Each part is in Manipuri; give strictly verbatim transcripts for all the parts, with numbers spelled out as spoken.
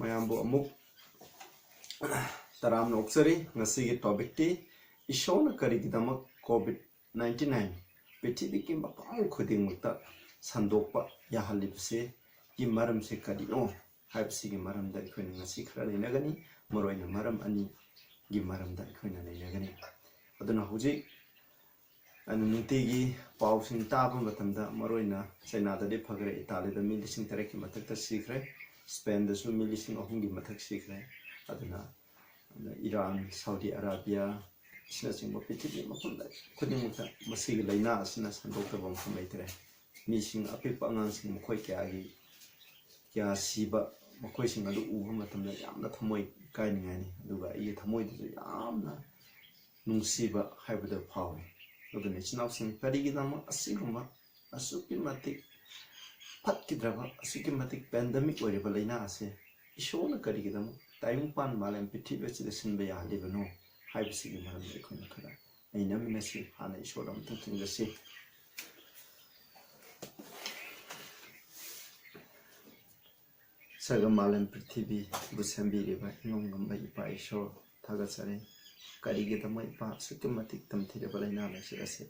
ꯃꯌꯥꯝꯕꯨ ꯑꯃꯨꯛ ꯇꯔꯥꯝꯅ ꯑꯣꯛꯆꯔꯤ꯫ ꯉꯁꯤꯒꯤ ꯇꯣꯄꯤꯛꯇꯤ ꯏꯁꯣꯔꯅ ꯀꯔꯤꯒꯤꯗꯃꯛ ꯀꯣꯚꯤꯗ ꯅꯥꯏꯟꯇꯤ ꯅꯥꯏꯟ ꯄ꯭ꯔꯤꯊꯤꯕꯤꯒꯤ ꯃꯐꯝ ꯈꯨꯗꯤꯡꯃꯛꯇ ꯁꯟꯗꯣꯛꯄ ꯌꯥꯍꯜꯂꯤꯕꯁꯤꯒꯤ ꯃꯔꯝꯁꯦ ꯀꯔꯤꯅꯣ ꯍꯥꯏꯕꯁꯤꯒꯤ ꯃꯔꯝꯗ ꯑꯩꯈꯣꯏꯅ ꯉꯁꯤ ꯈꯔ ꯅꯩꯅꯒꯅꯤ꯫ ꯃꯔꯨꯑꯣꯏꯅ ꯃꯔꯝ ꯑꯅꯤꯒꯤ ꯃꯔꯝꯗ ꯑꯩꯈꯣꯏꯅ ꯅꯩꯅꯒꯅꯤ꯫ ꯑꯗꯨꯅ ꯍꯧꯖꯤꯛ ꯑꯗꯨ ꯅꯨꯡꯇꯤꯒꯤ ꯄꯥꯎꯁꯤꯡ ꯇꯥꯕ ꯃꯇꯝꯗ ꯃꯔꯨꯑꯣꯏꯅ ꯆꯩꯅꯥꯗꯗꯤ ꯐꯈ꯭ꯔꯦ, ꯏꯇꯥꯂꯤꯗ ꯃꯤ ꯂꯤꯁꯤꯡ ꯇꯔꯦꯠꯀꯤ ꯃꯊꯛꯇ ꯁꯤꯈ꯭ꯔꯦ, ꯏꯁꯄꯦꯟꯗꯁꯨ ꯃꯤ ꯂꯤꯁꯤꯡ ꯑꯍꯨꯝꯒꯤ ꯃꯊꯛ ꯁꯤꯈ꯭ꯔꯦ꯫ ꯑꯗꯨꯅ ꯏꯔꯥꯟ, ꯁꯥꯎꯗꯤ ꯑꯔꯥꯕꯤꯌꯥ ꯑꯁꯤꯅꯆꯤꯡꯕ ꯄ꯭ꯔꯤꯊꯤꯕꯤ ꯃꯐꯝꯗ ꯈꯨꯗꯤꯡꯃꯛꯇ ꯃꯁꯤꯒꯤ ꯂꯥꯏꯅꯥ ꯑꯁꯤꯅ ꯁꯟꯗꯣꯛꯇꯕ ꯃꯐꯝ ꯂꯩꯇ꯭ꯔꯦ꯫ ꯃꯤꯁꯤꯡ ꯑꯄꯤꯛꯄ ꯑꯉꯥꯡꯁꯤꯡ ꯃꯈꯣꯏ ꯀꯌꯥꯒꯤ ꯀꯌꯥ ꯁꯤꯕ ꯃꯈꯣꯏꯁꯤꯡ ꯑꯗꯨ ꯎꯕ ꯃꯇꯝꯗ ꯌꯥꯝꯅ ꯊꯃꯣꯏ ꯀꯥꯏꯅꯤꯡꯉꯥꯏꯅꯤ꯫ ꯑꯗꯨꯒ ꯑꯩꯒꯤ ꯊꯃꯣꯏꯗꯁꯨ ꯌꯥꯝꯅ ꯅꯨꯡꯁꯤꯕ ꯍꯥꯏꯕꯗꯨ ꯐꯥꯎꯏ꯫ ꯑꯗꯨꯅ ꯏꯆꯤꯟ ꯏꯅꯥꯎꯁꯤꯡ, ꯀꯔꯤꯒꯤꯗꯃꯛ ꯑꯁꯤꯒꯨꯝꯕ ꯑꯁꯨꯛꯀꯤ ꯃꯇꯤꯛ ꯐꯠꯈꯤꯗ꯭ꯔꯕ, ꯑꯁꯨꯛꯀꯤ ꯃꯇꯤꯛ ꯄꯦꯟꯗꯦꯃꯤꯛ ꯑꯣꯏꯔꯤꯕ ꯂꯥꯏꯅꯥ ꯑꯁꯤ ꯏꯁꯣꯔꯅ ꯀꯔꯤꯒꯤꯗꯃꯛ ꯇꯥꯏꯕꯪꯄꯥꯟ ꯃꯥꯂꯦꯝ ꯄ꯭ꯔꯤꯊꯤꯕꯤ ꯑꯁꯤꯗ ꯁꯤꯟꯕ ꯌꯥꯍꯜꯂꯤꯕꯅꯣ ꯍꯥꯏꯕꯁꯤꯒꯤ ꯃꯔꯝꯗ ꯑꯩꯈꯣꯏꯅ ꯈꯔ ꯅꯩꯅꯃꯤꯟꯅꯁꯤ꯫ ꯍꯥꯟꯅ ꯏꯁꯣꯔꯗ ꯑꯃꯨꯛꯇꯪ ꯊꯤꯡꯖꯁꯤ꯫ ꯁꯔꯒ ꯃꯥꯂꯦꯝ ꯄ꯭ꯔꯤꯊꯤꯕꯤꯕꯨ ꯁꯦꯝꯕꯤꯔꯤꯕ ꯏꯉꯝ ꯉꯝꯕ ꯏꯄꯥ ꯏꯁꯣꯔ ꯊꯥꯒꯠꯆꯔꯤ꯫ ꯀꯔꯤꯒꯤꯗꯃꯛ ꯏꯄꯥ ꯑꯁꯨꯛꯀꯤ ꯃꯇꯤꯛ ꯇꯝꯊꯤꯔꯕ ꯂꯥꯏꯅꯥ ꯂꯥꯏꯆꯠ ꯑꯁꯤ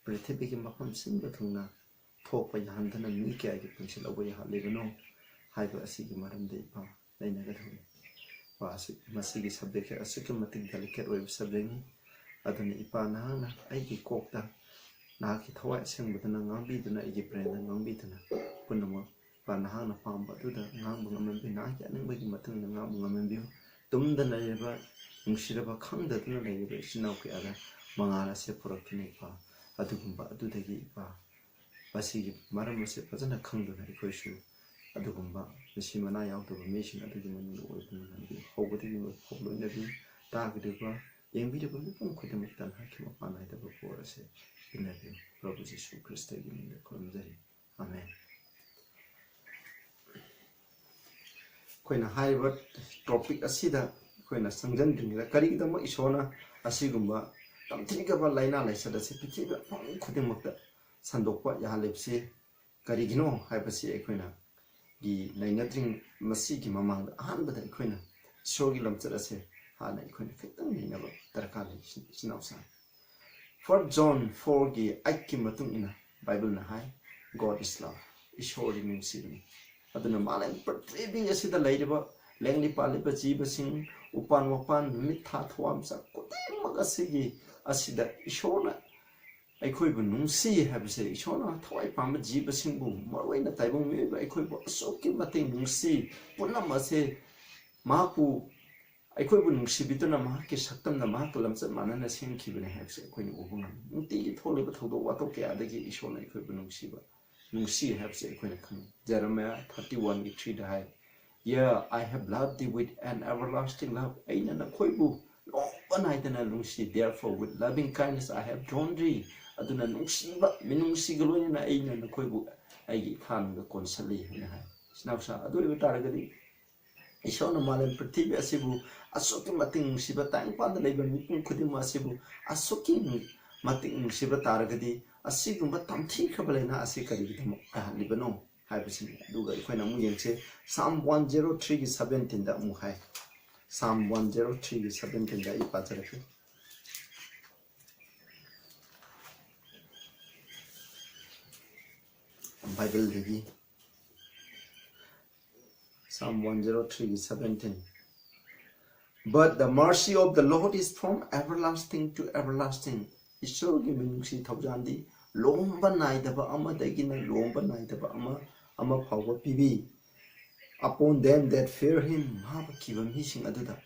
ꯄ꯭ꯔꯤꯊꯤꯕꯤꯒꯤ ꯃꯐꯝ ꯁꯤꯟꯕ ꯊꯨꯡꯅ ꯊꯣꯛꯄ ꯌꯥꯍꯟꯗꯅ ꯃꯤ ꯀꯌꯥꯒꯤ ꯄꯨꯟꯁꯤ ꯂꯧꯕ ꯌꯥꯍꯜꯂꯤꯕꯅꯣ ꯍꯥꯏꯕ ꯑꯁꯤꯒꯤ ꯃꯔꯝꯗ ꯏꯄꯥ ꯅꯩꯅꯒꯗꯕꯅꯤ꯫ ꯏꯄꯥ ꯑꯁꯤ, ꯃꯁꯤꯒꯤ ꯁꯕꯖꯦꯛꯁꯦ ꯑꯁꯨꯛꯀꯤ ꯃꯇꯤꯛ ꯗꯦꯂꯤꯀꯦꯠ ꯑꯣꯏꯕ ꯁꯕꯖꯦꯛꯅꯤ꯫ ꯑꯗꯨꯅ ꯏꯄꯥ ꯅꯍꯥꯛꯅ ꯑꯩꯒꯤ ꯀꯣꯛꯇ ꯅꯍꯥꯛꯀꯤ ꯊꯋꯥꯏ ꯑꯁꯦꯡꯕꯗꯨꯅ ꯉꯥꯡꯕꯤꯗꯨꯅ, ꯑꯩꯒꯤ ꯕ꯭ꯔꯦꯟꯗ ꯉꯥꯡꯕꯤꯗꯨꯅ ꯄꯨꯝꯅꯃꯛ ꯏꯄꯥ ꯅꯍꯥꯛꯅ ꯄꯥꯝꯕ ꯑꯗꯨꯗ ꯉꯥꯡꯕ ꯉꯝꯍꯟꯕꯤꯌꯨ, ꯅꯍꯥꯛꯀꯤ ꯑꯅꯤꯡꯕꯒꯤ ꯃꯇꯨꯡ ꯏꯟꯅ ꯉꯥꯡꯕ ꯉꯝꯍꯟꯕꯤꯌꯨ꯫ ꯇꯨꯝꯗꯅ ꯂꯩꯔꯕ, ꯅꯨꯡꯁꯤꯔꯕ, ꯈꯪꯗꯗꯨꯅ ꯂꯩꯔꯤꯕ ꯏꯆꯤꯟ ꯏꯅꯥꯎ ꯀꯌꯥꯗ ꯃꯉꯥꯜ ꯑꯁꯦ ꯄꯨꯔꯛꯇꯨꯅ ꯏꯄꯥ, ꯑꯗꯨꯒꯨꯝꯕ ꯑꯗꯨꯗꯒꯤ ꯏꯄꯥ ꯃꯁꯤꯒꯤ ꯃꯔꯝ ꯑꯁꯦ ꯐꯖꯅ ꯈꯪꯗꯨꯅ ꯑꯩꯈꯣꯏꯁꯨ ꯑꯗꯨꯒꯨꯝꯕ ꯃꯁꯤ ꯃꯅꯥ ꯌꯥꯎꯗꯕ ꯃꯤꯁꯤꯡ ꯑꯗꯨꯒꯤ ꯃꯅꯨꯡꯗ ꯑꯣꯏꯕ ꯉꯝꯍꯟꯕꯤꯌꯨ꯫ ꯍꯧꯕꯗꯒꯤ ꯂꯣꯏꯐꯥꯎ ꯂꯣꯏꯅꯕꯤꯌꯨ꯫ ꯇꯥꯒꯗꯧꯔꯤꯕ, ꯌꯦꯡꯕꯤꯔꯤꯕ ꯃꯤꯄꯨꯝ ꯈꯨꯗꯤꯡꯃꯛꯇ ꯅꯍꯥꯛꯀꯤ ꯃꯄꯥꯟ ꯅꯥꯏꯗꯕ ꯕꯣꯔ ꯑꯁꯦ ꯄꯤꯅꯕꯤꯌꯨ꯫ ꯄ꯭ꯔꯚꯨ ꯖꯤꯁꯨ ꯈ꯭ꯔꯤꯁꯇꯒꯤ ꯃꯤꯡꯗ ꯈꯨꯔꯨꯝꯖꯔꯤ꯫ ꯑꯥꯃꯦꯟ꯫ ꯑꯩꯈꯣꯏꯅ ꯍꯥꯏꯔꯤꯕ ꯇꯣꯄꯤꯛ ꯑꯁꯤꯗ ꯑꯩꯈꯣꯏꯅ ꯆꯪꯁꯤꯟꯗ꯭ꯔꯤꯉꯩꯗ ꯀꯔꯤꯒꯤꯗꯃꯛ ꯏꯁꯣꯔꯅ ꯑꯁꯤꯒꯨꯝꯕ ꯇꯝꯊꯤꯒꯕ ꯂꯥꯏꯅꯥ ꯂꯥꯏꯆꯠ ꯑꯁꯤ ꯄ꯭ꯔꯤꯊꯤꯕꯤ ꯃꯐꯝ ꯈꯨꯗꯤꯡꯃꯛꯇ ꯁꯟꯗꯣꯛꯄ ꯌꯥꯍꯜꯂꯤꯕꯁꯤ ꯀꯔꯤꯒꯤꯅꯣ ꯍꯥꯏꯕꯁꯤ ꯑꯩꯈꯣꯏꯅ ꯒꯤ ꯅꯩꯅꯗ꯭ꯔꯤꯉꯩ ꯃꯁꯤꯒꯤ ꯃꯃꯥꯡꯗ ꯑꯍꯥꯟꯕꯗ ꯑꯩꯈꯣꯏꯅ ꯏꯁꯣꯔꯒꯤ ꯂꯝꯆꯠ ꯑꯁꯦ ꯍꯥꯟꯅ ꯑꯩꯈꯣꯏꯅ ꯈꯤꯇꯪ ꯅꯩꯅꯕ ꯗꯔꯀꯥꯔ ꯂꯩ, ꯏꯆꯤꯟ ꯏꯆꯤꯟ ꯏꯅꯥꯎꯁꯤꯡ꯫ First John four ꯒꯤ eight ꯀꯤ ꯃꯇꯨꯡ ꯏꯟꯅ ꯕꯥꯏꯕꯜꯅ ꯍꯥꯏ, "God is love", ꯏꯁꯣꯔꯗꯤ ꯅꯨꯡꯁꯤꯕꯅꯤ꯫ ꯑꯗꯨꯅ ꯃꯥꯂꯦꯝ ꯄ꯭ꯔꯤꯊꯤꯕꯤ ꯑꯁꯤꯗ ꯂꯩꯔꯤꯕ ꯂꯦꯡꯂꯤ ꯄꯥꯜꯂꯤꯕ ꯖꯤꯕꯁꯤꯡ, ꯎꯄꯥꯟ ꯋꯥꯄꯥꯟ, ꯅꯨꯃꯤꯠ ꯊꯥ ꯊꯋꯥꯟꯃꯤꯆꯥꯛ ꯈꯨꯗꯤꯡꯃꯛ ꯑꯁꯤꯒꯤ ꯑꯁꯤꯗ ꯏꯁꯣꯔꯅ ꯑꯩꯈꯣꯏꯕꯨ ꯅꯨꯡꯁꯤ ꯍꯥꯏꯕꯁꯦ, ꯏꯁꯣꯔꯅ ꯊꯋꯥꯏ ꯄꯥꯟꯕ ꯖꯤꯕꯁꯤꯡꯕꯨ, ꯃꯔꯨꯑꯣꯏꯅ ꯇꯥꯏꯕꯪ ꯃꯤꯑꯣꯏꯕ ꯑꯩꯈꯣꯏꯕꯨ ꯑꯁꯨꯛꯀꯤ ꯃꯇꯤꯛ ꯅꯨꯡꯁꯤ, ꯄꯨꯝꯅꯃꯛ ꯑꯁꯦ ꯃꯍꯥꯛꯄꯨ, ꯑꯩꯈꯣꯏꯕꯨ ꯅꯨꯡꯁꯤꯕꯤꯗꯨꯅ ꯃꯍꯥꯛꯀꯤ ꯁꯛꯇꯝꯗ ꯃꯍꯥꯛꯀ ꯂꯝꯆꯠ ꯃꯥꯟꯅꯅ ꯁꯦꯝꯈꯤꯕꯅꯤ ꯍꯥꯏꯕꯁꯦ ꯑꯩꯈꯣꯏꯅ ꯎꯕ ꯉꯝꯃꯤ꯫ ꯅꯨꯡꯇꯤꯒꯤ ꯊꯣꯛꯂꯤꯕ ꯊꯧꯗꯣꯛ ꯋꯥꯊꯣꯛ ꯀꯌꯥꯗꯒꯤ ꯏꯁꯣꯔꯅ ꯑꯩꯈꯣꯏꯕꯨ ꯅꯨꯡꯁꯤꯕ, ꯅꯨꯡꯁꯤ ꯍꯥꯏꯕꯁꯦ ꯑꯩꯈꯣꯏꯅ ꯈꯪꯉꯤ꯫ Jeremiah thirty one ꯒꯤ three the high, "Yeah, I have loved thee with an everlasting love." ꯑꯩꯅ ꯅꯈꯣꯏꯕꯨ ꯂꯣꯝꯕ ꯅꯥꯏꯗꯅ ꯅꯨꯡꯁꯤ꯫ "Therefore, with loving kindness I have drawn thee." ꯑꯗꯨꯅ ꯅꯨꯡꯁꯤꯕ, ꯃꯤꯅꯨꯡꯁꯤꯒ ꯂꯣꯏꯅꯅ ꯑꯩꯅ ꯅꯈꯣꯏꯕꯨ ꯑꯩꯒꯤ ꯏꯊꯥꯅꯨꯡꯗ ꯀꯣꯟꯁꯤꯜꯂꯤ ꯍꯥꯏꯅ ꯍꯥꯏ꯫ ꯏꯆꯤꯟ ꯏꯅꯥꯎꯁꯥ, ꯑꯗꯨ ꯑꯣꯏꯕ ꯇꯥꯔꯒꯗꯤ ꯏꯁꯣꯔꯅ ꯃꯥꯂꯦꯝ ꯄ꯭ꯔꯤꯊꯤꯕꯤ ꯑꯁꯤꯕꯨ ꯑꯁꯨꯛꯀꯤ ꯃꯇꯤꯛ ꯅꯨꯡꯁꯤꯕ, ꯇꯥꯏꯕꯪꯄꯥꯟꯗ ꯂꯩꯕ ꯃꯤꯄꯨꯝ ꯈꯨꯗꯤꯡꯃꯛ ꯑꯁꯤꯕꯨ ꯑꯁꯨꯛꯀꯤ ꯃꯇꯤꯛ ꯅꯨꯡꯁꯤꯕ ꯇꯥꯔꯒꯗꯤ ꯑꯁꯤꯒꯨꯝꯕ ꯇꯝꯊꯤꯈ꯭ꯔꯕ ꯂꯥꯏꯅꯥ ꯑꯁꯤ ꯀꯔꯤꯒꯤꯗꯃꯛ ꯇꯥꯍꯜꯂꯤꯕꯅꯣ ꯍꯥꯏꯕꯁꯤꯅꯤ꯫ ꯑꯗꯨꯒ ꯑꯩꯈꯣꯏꯅ ꯑꯃꯨꯛ ꯌꯦꯡꯁꯦ, Psalm one zero three ꯒꯤ seventeen ꯗ ꯑꯃꯨꯛ ꯍꯥꯏ꯫ Psalm one zero three ꯒꯤ seventeen ꯗ ꯑꯩ ꯄꯥꯖꯔꯛꯀꯦ꯫ ꯕꯥꯏꯕꯜꯗꯒꯤ Psalm one zero three ꯒꯤ seventeen. "But the mercy of the Lord is from everlasting to everlasting." ꯏꯁꯣꯔꯒꯤ ꯃꯤꯅꯨꯡꯁꯤ ꯊꯧꯖꯥꯟꯗꯤ ꯂꯣꯝꯕ ꯅꯥꯏꯗꯕ ꯑꯃꯗꯒꯤꯅ ꯂꯣꯝꯕ ꯅꯥꯏꯗꯕ ꯑꯃ, ꯑꯃ ꯐꯥꯎꯕ ꯄꯤꯕꯤ꯫ "Upon them that fear him," ꯃꯍꯥꯛꯄꯨ ꯀꯤꯕ ꯃꯤꯁꯤꯡ ꯑꯗꯨꯗ꯫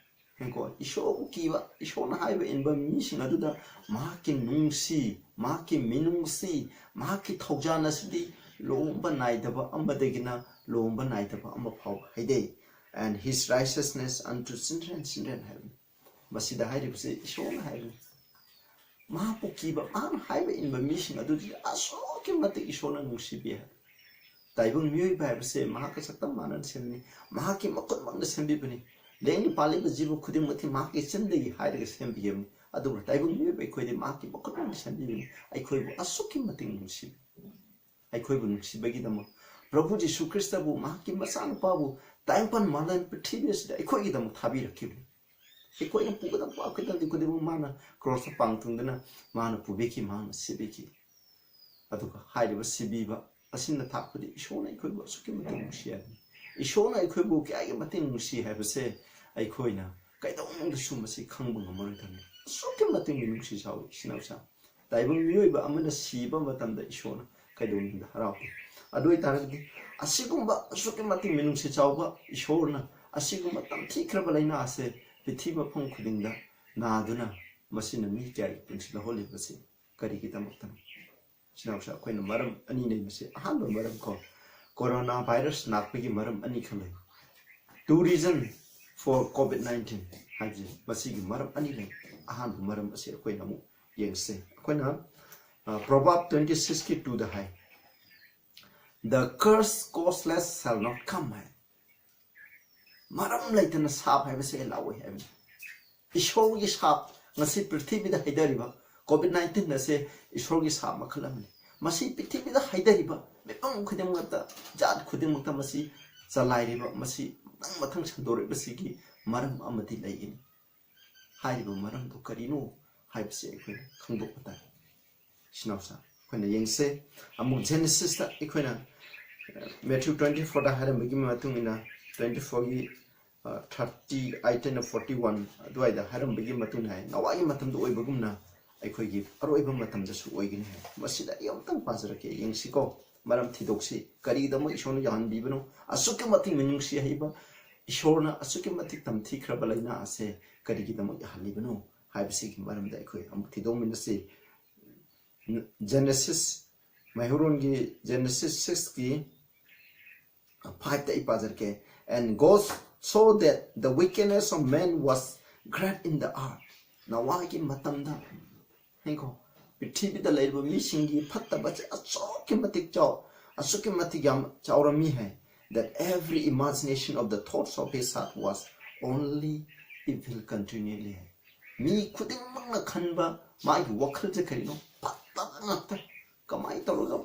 ꯌꯦꯡꯀꯣ, ꯏꯁꯣꯔꯕꯨ ꯀꯤꯕ, ꯏꯁꯣꯔꯅ ꯍꯥꯏꯕ ꯏꯟꯕ ꯃꯤꯁꯤꯡ ꯑꯗꯨꯗ ꯃꯍꯥꯛꯀꯤ ꯅꯨꯡꯁꯤ, ꯃꯍꯥꯛꯀꯤ ꯃꯤꯅꯨꯡꯁꯤ, ꯃꯍꯥꯛꯀꯤ ꯊꯧꯖꯥꯟ ꯑꯁꯤꯗꯤ ꯂꯣꯝꯕ ꯅꯥꯏꯗꯕ ꯑꯃꯗꯒꯤꯅ ꯂꯣꯝꯕ ꯅꯥꯏꯗꯕ ꯑꯃ ꯐꯥꯎꯕ ꯍꯥꯏꯗꯦ꯫ "And his righteousness unto children, children" ꯍꯥꯏꯕꯅꯤ꯫ ꯃꯁꯤꯗ ꯍꯥꯏꯔꯤꯕꯁꯤ ꯏꯁꯣꯔꯅ ꯍꯥꯏꯕꯅꯤ꯫ ꯃꯍꯥꯛꯄꯨ ꯀꯤꯕ, ꯃꯍꯥꯛꯅ ꯍꯥꯏꯕ ꯏꯟꯕ ꯃꯤꯁꯤꯡ ꯑꯗꯨꯗꯤ ꯑꯁꯨꯛꯀꯤ ꯃꯇꯤꯛ ꯏꯁꯣꯔꯅ ꯅꯨꯡꯁꯤꯕꯤ ꯍꯥꯏ꯫ ꯇꯥꯏꯕꯪ ꯃꯤꯑꯣꯏꯕ ꯍꯥꯏꯕꯁꯦ ꯃꯍꯥꯛꯀ ꯁꯛꯇꯝ ꯃꯥꯟꯅꯅ ꯁꯦꯝꯕꯅꯤ, ꯃꯍꯥꯛꯀꯤ ꯃꯈꯨꯠꯃꯛꯅ ꯁꯦꯝꯕꯤꯕꯅꯤ꯫ ꯂꯦꯡꯗ ꯄꯥꯜꯂꯤꯕ ꯖꯤꯕ ꯈꯨꯗꯤꯡꯃꯛꯇꯤ ꯃꯍꯥꯛꯀꯤ ꯆꯤꯟꯗꯒꯤ ꯍꯥꯏꯔꯒ ꯁꯦꯝꯕꯤꯕꯅꯤ꯫ ꯑꯗꯨꯕꯨ ꯇꯥꯏꯕꯪ ꯃꯤꯑꯣꯏꯕ ꯑꯩꯈꯣꯏꯗꯤ ꯃꯍꯥꯛꯀꯤ ꯃꯈꯨꯠꯃꯛꯅ ꯁꯦꯝꯕꯤꯕꯅꯤ꯫ ꯑꯩꯈꯣꯏꯕꯨ ꯑꯁꯨꯛꯀꯤ ꯃꯇꯤꯛ ꯅꯨꯡꯁꯤꯕꯤ꯫ ꯑꯩꯈꯣꯏꯕꯨ ꯅꯨꯡꯁꯤꯕꯒꯤꯗꯃꯛ ꯄ꯭ꯔꯚꯨ ꯖꯤꯁꯨ ꯈ꯭ꯔꯤꯁꯇꯕꯨ, ꯃꯍꯥꯛꯀꯤ ꯃꯆꯥꯅꯨꯄꯥꯕꯨ ꯇꯥꯏꯕꯪꯄꯥꯟ ꯃꯥꯂꯦꯝ ꯄ꯭ꯔꯤꯊꯤꯕꯤ ꯑꯁꯤꯗ ꯑꯩꯈꯣꯏꯒꯤꯗꯃꯛ ꯊꯥꯕꯤꯔꯛꯈꯤꯕꯅꯤ꯫ ꯑꯩꯈꯣꯏꯅ ꯄꯨꯒꯗꯕ ꯄꯥꯞ ꯈꯨꯗꯤꯡꯃꯛ ꯃꯥꯅ ꯀ꯭ꯔꯣꯁꯇ ꯄꯥꯡ ꯇꯨꯡꯗꯨꯅ ꯃꯥꯅ ꯄꯨꯕꯤꯈꯤ, ꯃꯍꯥꯛꯅ ꯁꯤꯕꯤꯈꯤ꯫ ꯑꯗꯨꯒ ꯍꯥꯏꯔꯤꯕ ꯁꯤꯕꯤꯕ ꯑꯁꯤꯅ ꯇꯥꯛꯄꯗꯤ ꯏꯁꯣꯔꯅ ꯑꯩꯈꯣꯏꯕꯨ ꯑꯁꯨꯛꯀꯤ ꯃꯇꯤꯛ ꯅꯨꯡꯁꯤ ꯍꯥꯏꯕꯅꯤ꯫ ꯏꯁꯣꯔꯅ ꯑꯩꯈꯣꯏꯕꯨ ꯀꯌꯥꯒꯤ ꯃꯇꯤꯛ ꯅꯨꯡꯁꯤ ꯍꯥꯏꯕꯁꯦ ꯑꯩꯈꯣꯏꯅ ꯀꯩꯗꯧꯅꯨꯡꯗꯁꯨ ꯃꯁꯤ ꯈꯪꯕ ꯉꯝꯃꯔꯣꯏꯗꯕꯅꯤ꯫ ꯑꯁꯨꯛꯀꯤ ꯃꯇꯤꯛ ꯃꯤꯅꯨꯡꯁꯤ ꯆꯥꯎꯏ, ꯏꯆꯤꯟ ꯏꯅꯥꯎꯁꯥ꯫ ꯇꯥꯏꯕꯪ ꯃꯤꯑꯣꯏꯕ ꯑꯃꯅ ꯁꯤꯕ ꯃꯇꯝꯗ ꯏꯁꯣꯔꯅ ꯀꯩꯗꯧꯅꯨꯡꯗ ꯍꯔꯥꯎꯗꯦ꯫ ꯑꯗꯨ ꯑꯣꯏꯇꯥꯔꯒꯗꯤ ꯑꯁꯤꯒꯨꯝꯕ ꯑꯁꯨꯛꯀꯤ ꯃꯇꯤꯛ ꯃꯤꯅꯨꯡꯁꯤ ꯆꯥꯎꯕ ꯏꯁꯣꯔꯅ ꯑꯁꯤꯒꯨꯝꯕ ꯇꯝꯊꯤꯈ꯭ꯔꯕ ꯂꯥꯏꯅꯥ ꯑꯁꯦ ꯄ꯭ꯔꯤꯊꯤꯕꯤ ꯃꯐꯝ ꯈꯨꯗꯤꯡꯗ ꯅꯥꯗꯨꯅ ꯃꯁꯤꯅ ꯃꯤ ꯀꯌꯥꯒꯤ ꯄꯨꯟꯁꯤ ꯂꯧꯍꯜꯂꯤꯕꯁꯤ ꯀꯔꯤꯒꯤꯗꯃꯛꯇꯅꯣ? ꯏꯆꯤꯟ ꯏꯅꯥꯎꯁꯥ, ꯑꯩꯈꯣꯏꯅ ꯃꯔꯝ ꯑꯅꯤ ꯂꯩꯕꯁꯦ, ꯑꯍꯥꯟꯕ ꯃꯔꯝ ꯀꯣ, ꯀꯣꯔꯣꯅꯥ ꯚꯥꯏꯔꯁ ꯂꯥꯛꯄꯒꯤ ꯃꯔꯝ ꯑꯅꯤꯈꯛ ꯂꯩ꯫ Two reason for COVID nineteen ꯍꯥꯏꯕꯁꯦ, ꯃꯁꯤꯒꯤ ꯃꯔꯝ ꯑꯅꯤ ꯂꯩ꯫ ꯑꯍꯥꯟꯕ ꯃꯔꯝ ꯑꯁꯤ ꯑꯩꯈꯣꯏꯅ ꯑꯃꯨꯛ ꯌꯦꯡꯁꯦ꯫ ꯑꯩꯈꯣꯏꯅ, ꯑ, Proverb twenty six ꯀꯤ two the high, "The curse causeless shall not come" ꯍꯥꯏ꯫ ꯃꯔꯝ ꯂꯩꯇꯅ ꯁꯥꯞ ꯍꯥꯏꯕꯁꯦ ꯂꯥꯛꯑꯣꯏ ꯍꯥꯏꯕꯅꯤ꯫ ꯏꯁꯣꯔꯒꯤ ꯁꯥꯞ, ꯉꯁꯤ ꯄ꯭ꯔꯤꯊꯤꯕꯤꯗ ꯍꯩꯊꯔꯤꯕ ꯀꯣꯚꯤꯗ ꯅꯥꯏꯟꯇꯤꯟ ꯑꯁꯦ ꯏꯁꯣꯔꯒꯤ ꯁꯥꯞ ꯃꯈꯜ ꯑꯃꯅꯤ꯫ ꯃꯁꯤ ꯄ꯭ꯔꯤꯊꯤꯕꯤꯗ ꯍꯩꯊꯔꯤꯕ ꯃꯤꯄꯨꯝ ꯈꯨꯗꯤꯡꯃꯛꯇ, ꯖꯥꯠ ꯈꯨꯗꯤꯡꯃꯛꯇ ꯃꯁꯤ ꯆꯂꯥꯏꯔꯤꯕ, ꯃꯁꯤ ꯃꯊꯪ ꯃꯊꯪ ꯁꯟꯗꯣꯔꯛꯏꯕꯁꯤꯒꯤ ꯃꯔꯝ ꯑꯃꯗꯤ ꯂꯩꯒꯅꯤ꯫ ꯍꯥꯏꯔꯤꯕ ꯃꯔꯝꯗꯨ ꯀꯔꯤꯅꯣ ꯍꯥꯏꯕꯁꯤ ꯑꯩꯈꯣꯏꯅ ꯈꯪꯗꯣꯛꯄ ꯇꯥꯏ꯫ ꯏꯆꯤꯟ ꯏꯅꯥꯎꯁꯥ, ꯑꯩꯈꯣꯏꯅ ꯌꯦꯡꯁꯦ꯫ ꯑꯃꯨꯛ ꯖꯦꯅꯦꯁꯤꯁꯇ ꯑꯩꯈꯣꯏꯅ, ꯑ, ꯃꯦꯊ꯭ꯌꯨ twenty four ꯗ ꯍꯥꯏꯔꯝꯕꯒꯤ ꯃꯇꯨꯡ ꯏꯟꯅ, twenty four ꯒꯤ, ꯑ, thirty eight ꯑꯩꯅ forty one ꯑꯗꯨꯋꯥꯏꯗ ꯍꯥꯏꯔꯝꯕꯒꯤ ꯃꯇꯨꯡ ꯏꯟꯅ ꯍꯥꯏ, ꯅꯣꯋꯥꯒꯤ ꯃꯇꯝꯗ ꯑꯣꯏꯕꯒꯨꯝꯅ ꯑꯩꯈꯣꯏꯒꯤ ꯑꯔꯣꯏꯕ ꯃꯇꯝꯗꯁꯨ ꯑꯣꯏꯒꯅꯤ ꯍꯥꯏ꯫ ꯃꯁꯤꯗ ꯑꯩ ꯑꯃꯨꯛꯇꯪ ꯄꯥꯖꯔꯛꯀꯦ, ꯌꯦꯡꯁꯤꯀꯣ꯫ ꯃꯔꯝ ꯊꯤꯗꯣꯛꯁꯤ, ꯀꯔꯤꯒꯤꯗꯃꯛ ꯏꯁꯣꯔꯅ ꯌꯥꯍꯟꯕꯤꯕꯅꯣ? ꯑꯁꯨꯛꯀꯤ ꯃꯇꯤꯛ ꯃꯤꯅꯨꯡꯁꯤ ꯍꯩꯕ ꯏꯁꯣꯔꯅ ꯑꯁꯨꯛꯀꯤ ꯃꯇꯤꯛ ꯇꯝꯊꯤꯈ꯭ꯔꯕ ꯂꯥꯏꯅꯥ ꯑꯁꯦ ꯀꯔꯤꯒꯤꯗꯃꯛ ꯌꯥꯍꯜꯂꯤꯕꯅꯣ ꯍꯥꯏꯕꯁꯤꯒꯤ ꯃꯔꯝꯗ ꯑꯩꯈꯣꯏ ꯑꯃꯨꯛ ꯊꯤꯗꯣꯛꯃꯤꯟꯅꯁꯤ꯫ ꯖꯦꯅꯦꯁꯤꯁ, ꯃꯩꯍꯧꯔꯣꯟꯒꯤ ꯖꯦꯅꯦꯁꯤꯁ six ꯀꯤ, ꯑ, five ꯇ ꯑꯩ ꯄꯥꯖꯔꯛꯀꯦ꯫ "And God saw that the wickedness of man was great in the earth." ꯅꯣꯋꯥꯒꯤ ꯃꯇꯝꯗ, ꯍꯥꯏꯀꯣ, ꯄ꯭ꯔꯤꯊꯤꯕꯤꯗ ꯂꯩꯔꯤꯕ ꯃꯤꯁꯤꯡꯒꯤ ꯐꯠꯇꯕꯁꯦ ꯑꯁꯨꯛꯀꯤ ꯃꯇꯤꯛ ꯆꯥꯎ, ꯑꯁꯨꯛꯀꯤ ꯃꯇꯤꯛ ꯌꯥꯝ ꯆꯥꯎꯔꯝꯃꯤ ꯍꯥꯏ, "that every imagination of the thoughts of his heart was only evil continually" ꯍꯥꯏ꯫ ꯃꯤ ꯈꯨꯗꯤꯡꯃꯛꯅ ꯈꯟꯕ ꯃꯥꯒꯤ ꯋꯥꯈꯜꯁꯦ ꯀꯔꯤꯅꯣ? ꯐꯠꯇꯕ ꯉꯥꯛꯇ꯫ ꯀꯃꯥꯏꯅ ꯇꯧꯔꯒ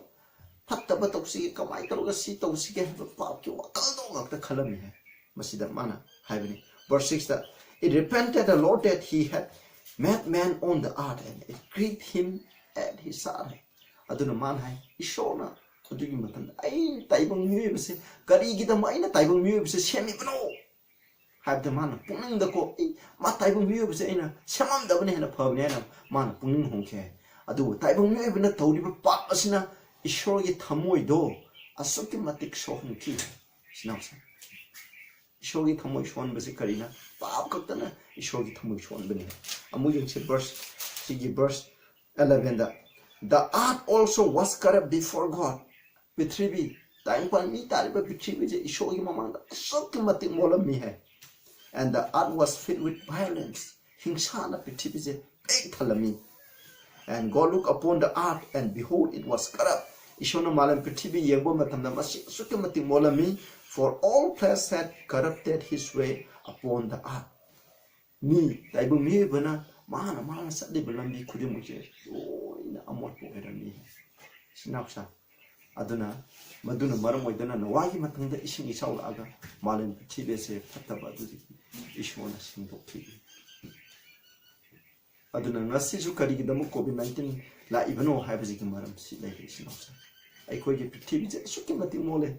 ꯐꯠꯇꯕ ꯇꯧꯁꯤꯒꯦ, ꯀꯃꯥꯏꯅ ꯇꯧꯔꯒ ꯁꯤ ꯇꯧꯁꯤꯒꯦ ꯍꯥꯏꯕ ꯄꯥꯞꯀꯤ ꯋꯥꯈꯜꯗꯣ ꯉꯥꯛꯇ ꯈꯜꯂꯝꯃꯤ ꯍꯥꯏ꯫ ꯃꯁꯤꯗ ꯃꯥꯅ ꯍꯥꯏꯕꯅꯤ, verse sixꯇ, "It repented the Lord that he had made man on the earth, and it grieved him at his heart" ꯍꯥꯏ꯫ ꯑꯗꯨꯅ ꯃꯥꯅ ꯍꯥꯏ, "ꯏꯁꯣꯔꯅ ꯑꯗꯨꯒꯤ ꯃꯇꯝꯗ ꯑꯩ ꯇꯥꯏꯕꯪ ꯃꯤꯑꯣꯏꯕꯁꯦ ꯀꯔꯤꯒꯤꯗꯃꯛ ꯑꯩꯅ ꯇꯥꯏꯕꯪ ꯃꯤꯑꯣꯏꯕꯁꯦ ꯁꯦꯝꯃꯤꯕꯅꯣ?" ꯍꯥꯏꯕꯗ ꯃꯥꯅ ꯄꯨꯛꯅꯤꯡꯗꯀꯣ, "ꯑꯩ ꯃꯥ ꯇꯥꯏꯕꯪ ꯃꯤꯑꯣꯏꯕꯁꯦ ꯑꯩꯅ ꯁꯦꯝꯃꯝꯗꯕꯅ ꯍꯦꯟꯅ ꯐꯕꯅꯦ" ꯍꯥꯏꯅ ꯃꯥꯅ ꯄꯨꯛꯅꯤꯡ ꯍꯣꯡꯈꯤ ꯍꯥꯏ꯫ ꯑꯗꯨꯕꯨ ꯇꯥꯏꯕꯪ ꯃꯤꯑꯣꯏꯕꯅ ꯇꯧꯔꯤꯕ ꯄꯥꯞ ꯑꯁꯤꯅ ꯏꯁꯣꯔꯒꯤ ꯊꯃꯣꯏꯗꯣ ꯑꯁꯨꯛꯀꯤ ꯃꯇꯤꯛ ꯁꯣꯛꯍꯟꯈꯤ꯫ ꯏꯆꯤꯟ ꯏꯅꯥꯎꯁꯤꯡ, ꯏꯁꯣꯔꯒꯤ ꯊꯃꯣꯏ ꯁꯣꯛꯍꯟꯕꯁꯤ ꯀꯔꯤꯅ? ꯄꯥꯞ ꯈꯛꯇꯅ ꯏꯁꯣꯔꯒꯤ ꯊꯃꯣꯏ ꯁꯣꯛꯍꯟꯕꯅꯤ꯫ ꯑꯃꯨꯛ ꯌꯦꯡꯁꯤ, verse, ꯁꯤꯒꯤ verse elevenꯗ, "The earth also was corrupt before God." ꯄ꯭ꯔꯤꯊꯤꯕꯤ, ꯇꯥꯏꯕꯪꯄꯥꯟ ꯃꯤ ꯇꯥꯔꯤꯕ ꯄ꯭ꯔꯤꯊꯤꯕꯤꯁꯦ ꯏꯁꯣꯔꯒꯤ ꯃꯃꯥꯡꯗ ꯑꯁꯨꯛꯀꯤ ꯃꯇꯤꯛ ꯃꯣꯠꯂꯝꯃꯤ ꯍꯥꯏ꯫ "And the earth was filled with violence." ꯍꯤꯡꯁꯥꯅ ꯄ꯭ꯔꯤꯊꯤꯕꯤꯁꯦ pick ꯊꯜꯂꯝꯃꯤ꯫ "And God looked upon the earth, and behold, it was corrupt." ꯏꯁꯣꯔꯅ ꯃꯥꯂꯦꯝ ꯄ꯭ꯔꯤꯊꯤꯕꯤ ꯌꯦꯡꯕ ꯃꯇꯝꯗ ꯃꯁꯤ ꯑꯁꯨꯛꯀꯤ ꯃꯇꯤꯛ ꯃꯣꯠꯂꯝꯃꯤ꯫ "For all flesh had corrupted his way upon the earth." ꯃꯤ, ꯇꯥꯏꯕꯪ ꯃꯤꯑꯣꯏꯕꯅ ꯃꯥꯅ, ꯃꯥꯅ ꯆꯠꯂꯤꯕ ꯂꯝꯕꯤ ꯈꯨꯗꯤꯡꯃꯛꯁꯦ ꯂꯣꯏꯅ ꯑꯃꯣꯠꯄ ꯑꯣꯏꯔꯝꯃꯤ꯫ ꯏꯆꯤꯟ ꯏꯅꯥꯎꯁꯥ, ꯑꯗꯨꯅ, ꯃꯗꯨꯅ ꯃꯔꯝ ꯑꯣꯏꯗꯨꯅ ꯅꯣꯋꯥꯒꯤ ꯃꯇꯝꯗ ꯏꯁꯤꯡ ꯏꯆꯥꯎ ꯂꯥꯛꯑꯒ ꯃꯥꯂꯦꯝ ꯄ꯭ꯔꯤꯊꯤꯕꯤ ꯑꯁꯦ ꯐꯠꯇꯕ ꯑꯗꯨꯗꯒꯤ ꯏꯁꯣꯔꯅ ꯁꯦꯡꯗꯣꯛꯈꯤ꯫ ꯑꯗꯨꯅ ꯉꯁꯤꯁꯨ ꯀꯔꯤꯒꯤꯗꯃꯛ COVID nineteen ꯂꯥꯛꯏꯕꯅꯣ ꯍꯥꯏꯕꯁꯤꯒꯤ ꯃꯔꯝꯁꯤ ꯂꯩꯔꯦ, ꯏꯆꯤꯟ ꯏꯅꯥꯎꯁꯤꯡ꯫ ꯑꯩꯈꯣꯏꯒꯤ ꯄ꯭ꯔꯤꯊꯤꯕꯤꯁꯦ ꯑꯁꯨꯛꯀꯤ ꯃꯇꯤꯛ ꯃꯣꯠꯂꯦ꯫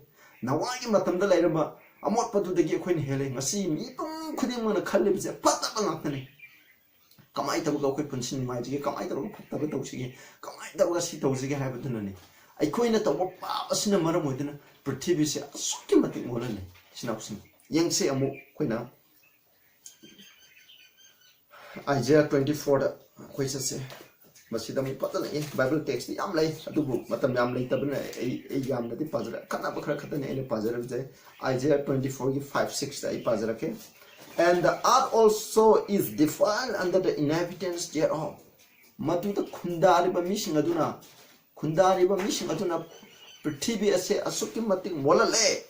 ꯅꯋꯥꯒꯤ ꯃꯇꯝꯗ ꯂꯩꯔꯝꯕ ꯑꯃꯣꯠꯄꯗꯨꯗꯒꯤ ꯑꯩꯈꯣꯏꯅ ꯍꯦꯜꯂꯦ꯫ ꯉꯁꯤ ꯃꯤꯄꯨꯝ ꯈꯨꯗꯤꯡꯃꯛꯅ ꯈꯜꯂꯤꯕꯁꯦ ꯐꯠꯇꯕ ꯉꯥꯛꯇꯅꯤ꯫ ꯀꯃꯥꯏꯅ ꯇꯧꯔꯒ ꯑꯩꯈꯣꯏ ꯄꯨꯟꯁꯤ ꯅꯨꯡꯉꯥꯏꯁꯤꯒꯦ, ꯀꯃꯥꯏꯅ ꯇꯧꯔꯒ ꯐꯠꯇꯕ ꯇꯧꯁꯤꯒꯦ, ꯀꯃꯥꯏꯅ ꯇꯧꯔꯒ ꯁꯤ ꯇꯧꯁꯤꯒꯦ ꯍꯥꯏꯕꯗꯨꯅꯅꯤ꯫ ꯑꯩꯈꯣꯏꯅ ꯇꯧꯕ ꯄꯥꯞ ꯑꯁꯤꯅ ꯃꯔꯝ ꯑꯣꯏꯗꯨꯅ ꯄ꯭ꯔꯤꯊꯤꯕꯤꯁꯦ ꯑꯁꯨꯛꯀꯤ ꯃꯇꯤꯛ ꯃꯣꯠꯍꯜꯂꯦ꯫ ꯏꯆꯤꯟ ꯏꯅꯥꯎꯁꯤꯡ, ꯌꯦꯡꯁꯦ ꯑꯃꯨꯛ ꯑꯩꯈꯣꯏꯅ Isaiah twenty fourꯗ ꯑꯩꯈꯣꯏ ꯆꯠꯁꯦ꯫ ꯃꯁꯤꯗ ꯑꯃꯨꯛ ꯐꯖꯅ, ꯑꯦ, Bible textꯇꯤ ꯌꯥꯝ ꯂꯩ, ꯑꯗꯨꯕꯨ ꯃꯇꯝ ꯌꯥꯝ ꯂꯩꯇꯕꯅ ꯑꯩ, ꯑꯩ ꯌꯥꯝꯅꯗꯤ ꯄꯥꯖꯔ-, ꯑꯈꯟꯅꯕ ꯈꯔ ꯈꯛꯇꯅꯤ ꯑꯩꯅ ꯄꯥꯖꯔꯤꯕꯁꯦ꯫ Isaiah twenty fourꯒꯤ five, sixꯇ ꯑꯩ ꯄꯥꯖꯔꯛꯀꯦ꯫ "And the earth also is defiled under the inhabitants thereof." ꯃꯗꯨꯗ ꯈꯨꯟꯗꯥꯔꯤꯕ ꯃꯤꯁꯤꯡ ꯑꯗꯨꯅ, ꯈꯨꯟꯗꯥꯔꯤꯕ ꯃꯤꯁꯤꯡ ꯑꯗꯨꯅ ꯄ꯭ꯔꯤꯊꯤꯕꯤ ꯑꯁꯦ ꯑꯁꯨꯛꯀꯤ ꯃꯇꯤꯛ ꯃꯣꯠꯍꯜꯂꯦ꯫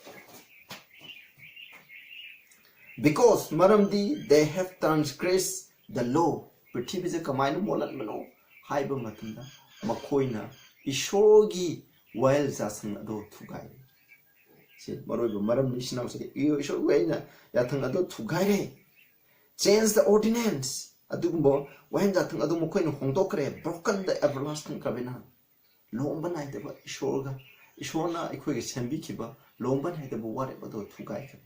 "Because," ꯃꯔꯝꯗꯤ, "they have transgressed the law." ꯄ꯭ꯔꯤꯊꯤꯕꯤꯁꯦ ꯀꯃꯥꯏꯅ ꯃꯣꯠꯍꯟꯕꯅꯣ ꯍꯥꯏꯕ ꯃꯇꯝꯗ, ꯃꯈꯣꯏꯅ ꯏꯁꯣꯔꯒꯤ ꯋꯥꯌꯦꯜ ꯌꯥꯊꯪ ꯑꯗꯣ ꯊꯨꯒꯥꯏꯔꯦ꯫ ꯁꯤ ꯃꯔꯨꯑꯣꯏꯕ ꯃꯔꯝꯅꯤ꯫ ꯏꯆꯤꯟ ꯏꯅꯥꯎꯁꯦ, ꯏꯁꯣꯔꯒꯤ ꯋꯥꯌꯦꯜ ꯌꯥꯊꯪ ꯑꯗꯣ ꯊꯨꯒꯥꯏꯔꯦ꯫ Change the ordinance꯫ ꯑꯗꯨꯒꯨꯝꯕ ꯋꯥꯌꯦꯜ ꯌꯥꯊꯪ ꯑꯗꯨ ꯃꯈꯣꯏꯅ ꯍꯣꯡꯗꯣꯛꯈ꯭ꯔꯦ꯫ Broken the everlasting covenant꯫ ꯂꯣꯝꯕ ꯅꯥꯏꯗꯕ ꯏꯁꯣꯔꯒ, ꯏꯁꯣꯔꯅ ꯑꯩꯈꯣꯏꯒꯤ ꯁꯦꯝꯕꯤꯈꯤꯕ ꯂꯣꯝꯕ ꯅꯥꯏꯗꯕ ꯋꯥꯔꯦꯞ ꯑꯗꯨ ꯊꯨꯒꯥꯏꯈ꯭ꯔꯦ꯫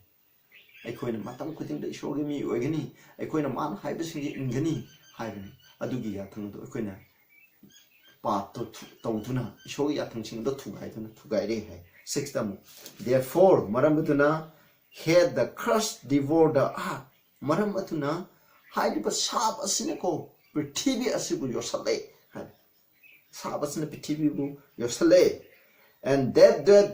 ꯑꯩꯈꯣꯏꯅ ꯃꯇꯝ ꯈꯨꯗꯤꯡꯗ ꯏꯁꯣꯔꯒꯤ ꯃꯤ ꯑꯣꯏꯒꯅꯤ, ꯑꯩꯈꯣꯏꯅ ꯃꯥꯅ ꯍꯥꯏꯕꯁꯤꯡꯁꯤ ꯏꯟꯒꯅꯤ ꯍꯥꯏꯕꯅꯤ꯫ ꯑꯗꯨꯒꯤ ꯌꯥꯊꯪ ꯑꯗꯨ ꯑꯩꯈꯣꯏꯅ ꯄꯥꯞꯇꯣ ꯊꯨ-, ꯇꯧꯗꯨꯅ ꯏꯁꯣꯔꯒꯤ ꯌꯥꯊꯪꯁꯤꯡ ꯑꯗꯨ ꯊꯨꯒꯥꯏꯗꯨꯅ, ꯊꯨꯒꯥꯏꯔꯦ ꯍꯥꯏ꯫ Sixth ꯑꯃꯨꯛ, "Therefore", ꯃꯔꯝ ꯑꯗꯨꯅ, "hath the curse devoured the earth", ꯃꯔꯝ ꯑꯗꯨꯅ ꯍꯥꯏꯔꯤꯕ ꯁꯥꯞ ꯑꯁꯤꯅꯀꯣ ꯄ꯭ꯔꯤꯊꯤꯕꯤ ꯑꯁꯤꯕꯨ ꯌꯣꯠꯁꯜꯂꯦ ꯍꯥꯏ꯫ ꯁꯥꯞ ꯑꯁꯤꯅ ꯄ꯭ꯔꯤꯊꯤꯕꯤꯕꯨ ꯌꯣꯠꯁꯜꯂꯦ꯫ "And that, that,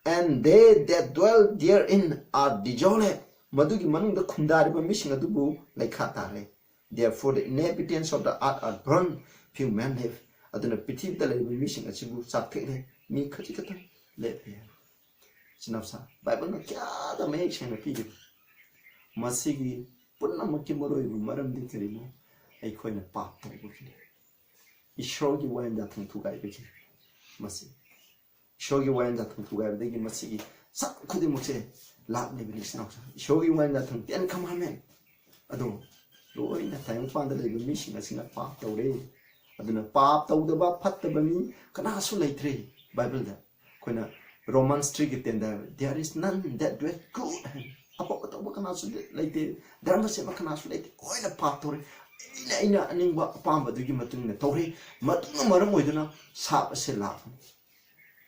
and they that dwell therein are dissolved", ꯃꯗꯨꯒꯤ ꯃꯅꯨꯡꯗ ꯈꯨꯟꯗꯥꯔꯤꯕ ꯃꯤꯁꯤꯡ ꯑꯗꯨꯕꯨ ꯂꯩꯈꯥ ꯇꯥꯔꯦ꯫ "Therefore the inhabitants of the earth are burned, few men live", ꯑꯗꯨꯅ ꯄ꯭ꯔꯤꯊꯤꯕꯤꯗ ꯂꯩꯔꯤꯕ ꯃꯤꯁꯤꯡ ꯑꯁꯤꯕꯨ ꯆꯥꯛꯊꯦꯛꯂꯦ, ꯃꯤ ꯈꯖꯤꯛ ꯈꯛꯇꯪ ꯂꯦꯞꯂꯦ꯫ ꯏꯆꯤꯟ ꯏꯅꯥꯎꯁꯥ, ꯕꯥꯏꯕꯜꯅ ꯀꯌꯥꯗ ꯃꯌꯦꯛ ꯁꯦꯡꯅ ꯄꯤꯔꯤ꯫ ꯃꯁꯤꯒꯤ ꯄꯨꯝꯅꯃꯛꯀꯤ ꯃꯔꯨꯑꯣꯏꯕ ꯃꯔꯝꯗꯤ ꯀꯔꯤꯅꯣ? ꯑꯩꯈꯣꯏꯅ ꯄꯥꯞ ꯇꯧꯕꯒꯤꯅꯤ꯫ ꯏꯁꯣꯔꯒꯤ ꯋꯥꯌꯦꯜ ꯌꯥꯊꯪ ꯊꯨꯒꯥꯏꯕꯒꯤ꯫ ꯃꯁꯤ ꯏꯁꯣꯔꯒꯤ ꯋꯥꯌꯦꯜ ꯌꯥꯊꯪ ꯊꯨꯒꯥꯏꯕꯗꯒꯤ ꯃꯁꯤꯒꯤ ꯁꯛ ꯈꯨꯗꯤꯡꯃꯛꯁꯦ ꯂꯥꯛꯂꯤꯕꯅꯤ꯫ ꯏꯆꯤꯟ ꯏꯅꯥꯎꯁꯥ, ꯏꯁꯣꯔꯒꯤ ꯋꯥꯌꯦꯜ ꯌꯥꯊꯪ, Ten Commandment ꯑꯗꯣ ꯂꯣꯏꯅ ꯇꯥꯏꯕꯪꯄꯥꯟꯗ ꯂꯩꯕ ꯃꯤꯁꯤꯡ ꯑꯁꯤꯅ ꯄꯥꯞ ꯇꯧꯔꯦ꯫ ꯑꯗꯨꯅ ꯄꯥꯞ ꯇꯧꯗꯕ, ꯐꯠꯇꯕ ꯃꯤ ꯀꯅꯥꯁꯨ ꯂꯩꯇ꯭ꯔꯦ꯫ ꯕꯥꯏꯕꯜꯗ ꯑꯩꯈꯣꯏꯅ Romans three ꯒꯤ ten the, "There is none that doeth good" ꯍꯥꯏ꯫ ꯑꯐꯕ ꯇꯧꯕ ꯀꯅꯥꯁꯨ ꯂꯩꯇꯦ, ꯙꯔꯃ ꯁꯦꯝꯕ ꯀꯅꯥꯁꯨ ꯂꯩꯇꯦ, ꯂꯣꯏꯅ ꯄꯥꯞ ꯇꯧꯔꯦ꯫ ꯑꯩꯅ, ꯑꯩꯅ ꯑꯅꯤꯡꯕ ꯑꯄꯥꯝꯕꯗꯨꯒꯤ ꯃꯇꯨꯡ ꯏꯟꯅ ꯇꯧꯔꯦ꯫ ꯃꯗꯨꯅ ꯃꯔꯝ ꯑꯣꯏꯗꯨꯅ ꯁꯥꯞ ꯑꯁꯦ ꯂꯥꯛꯄꯅꯤ꯫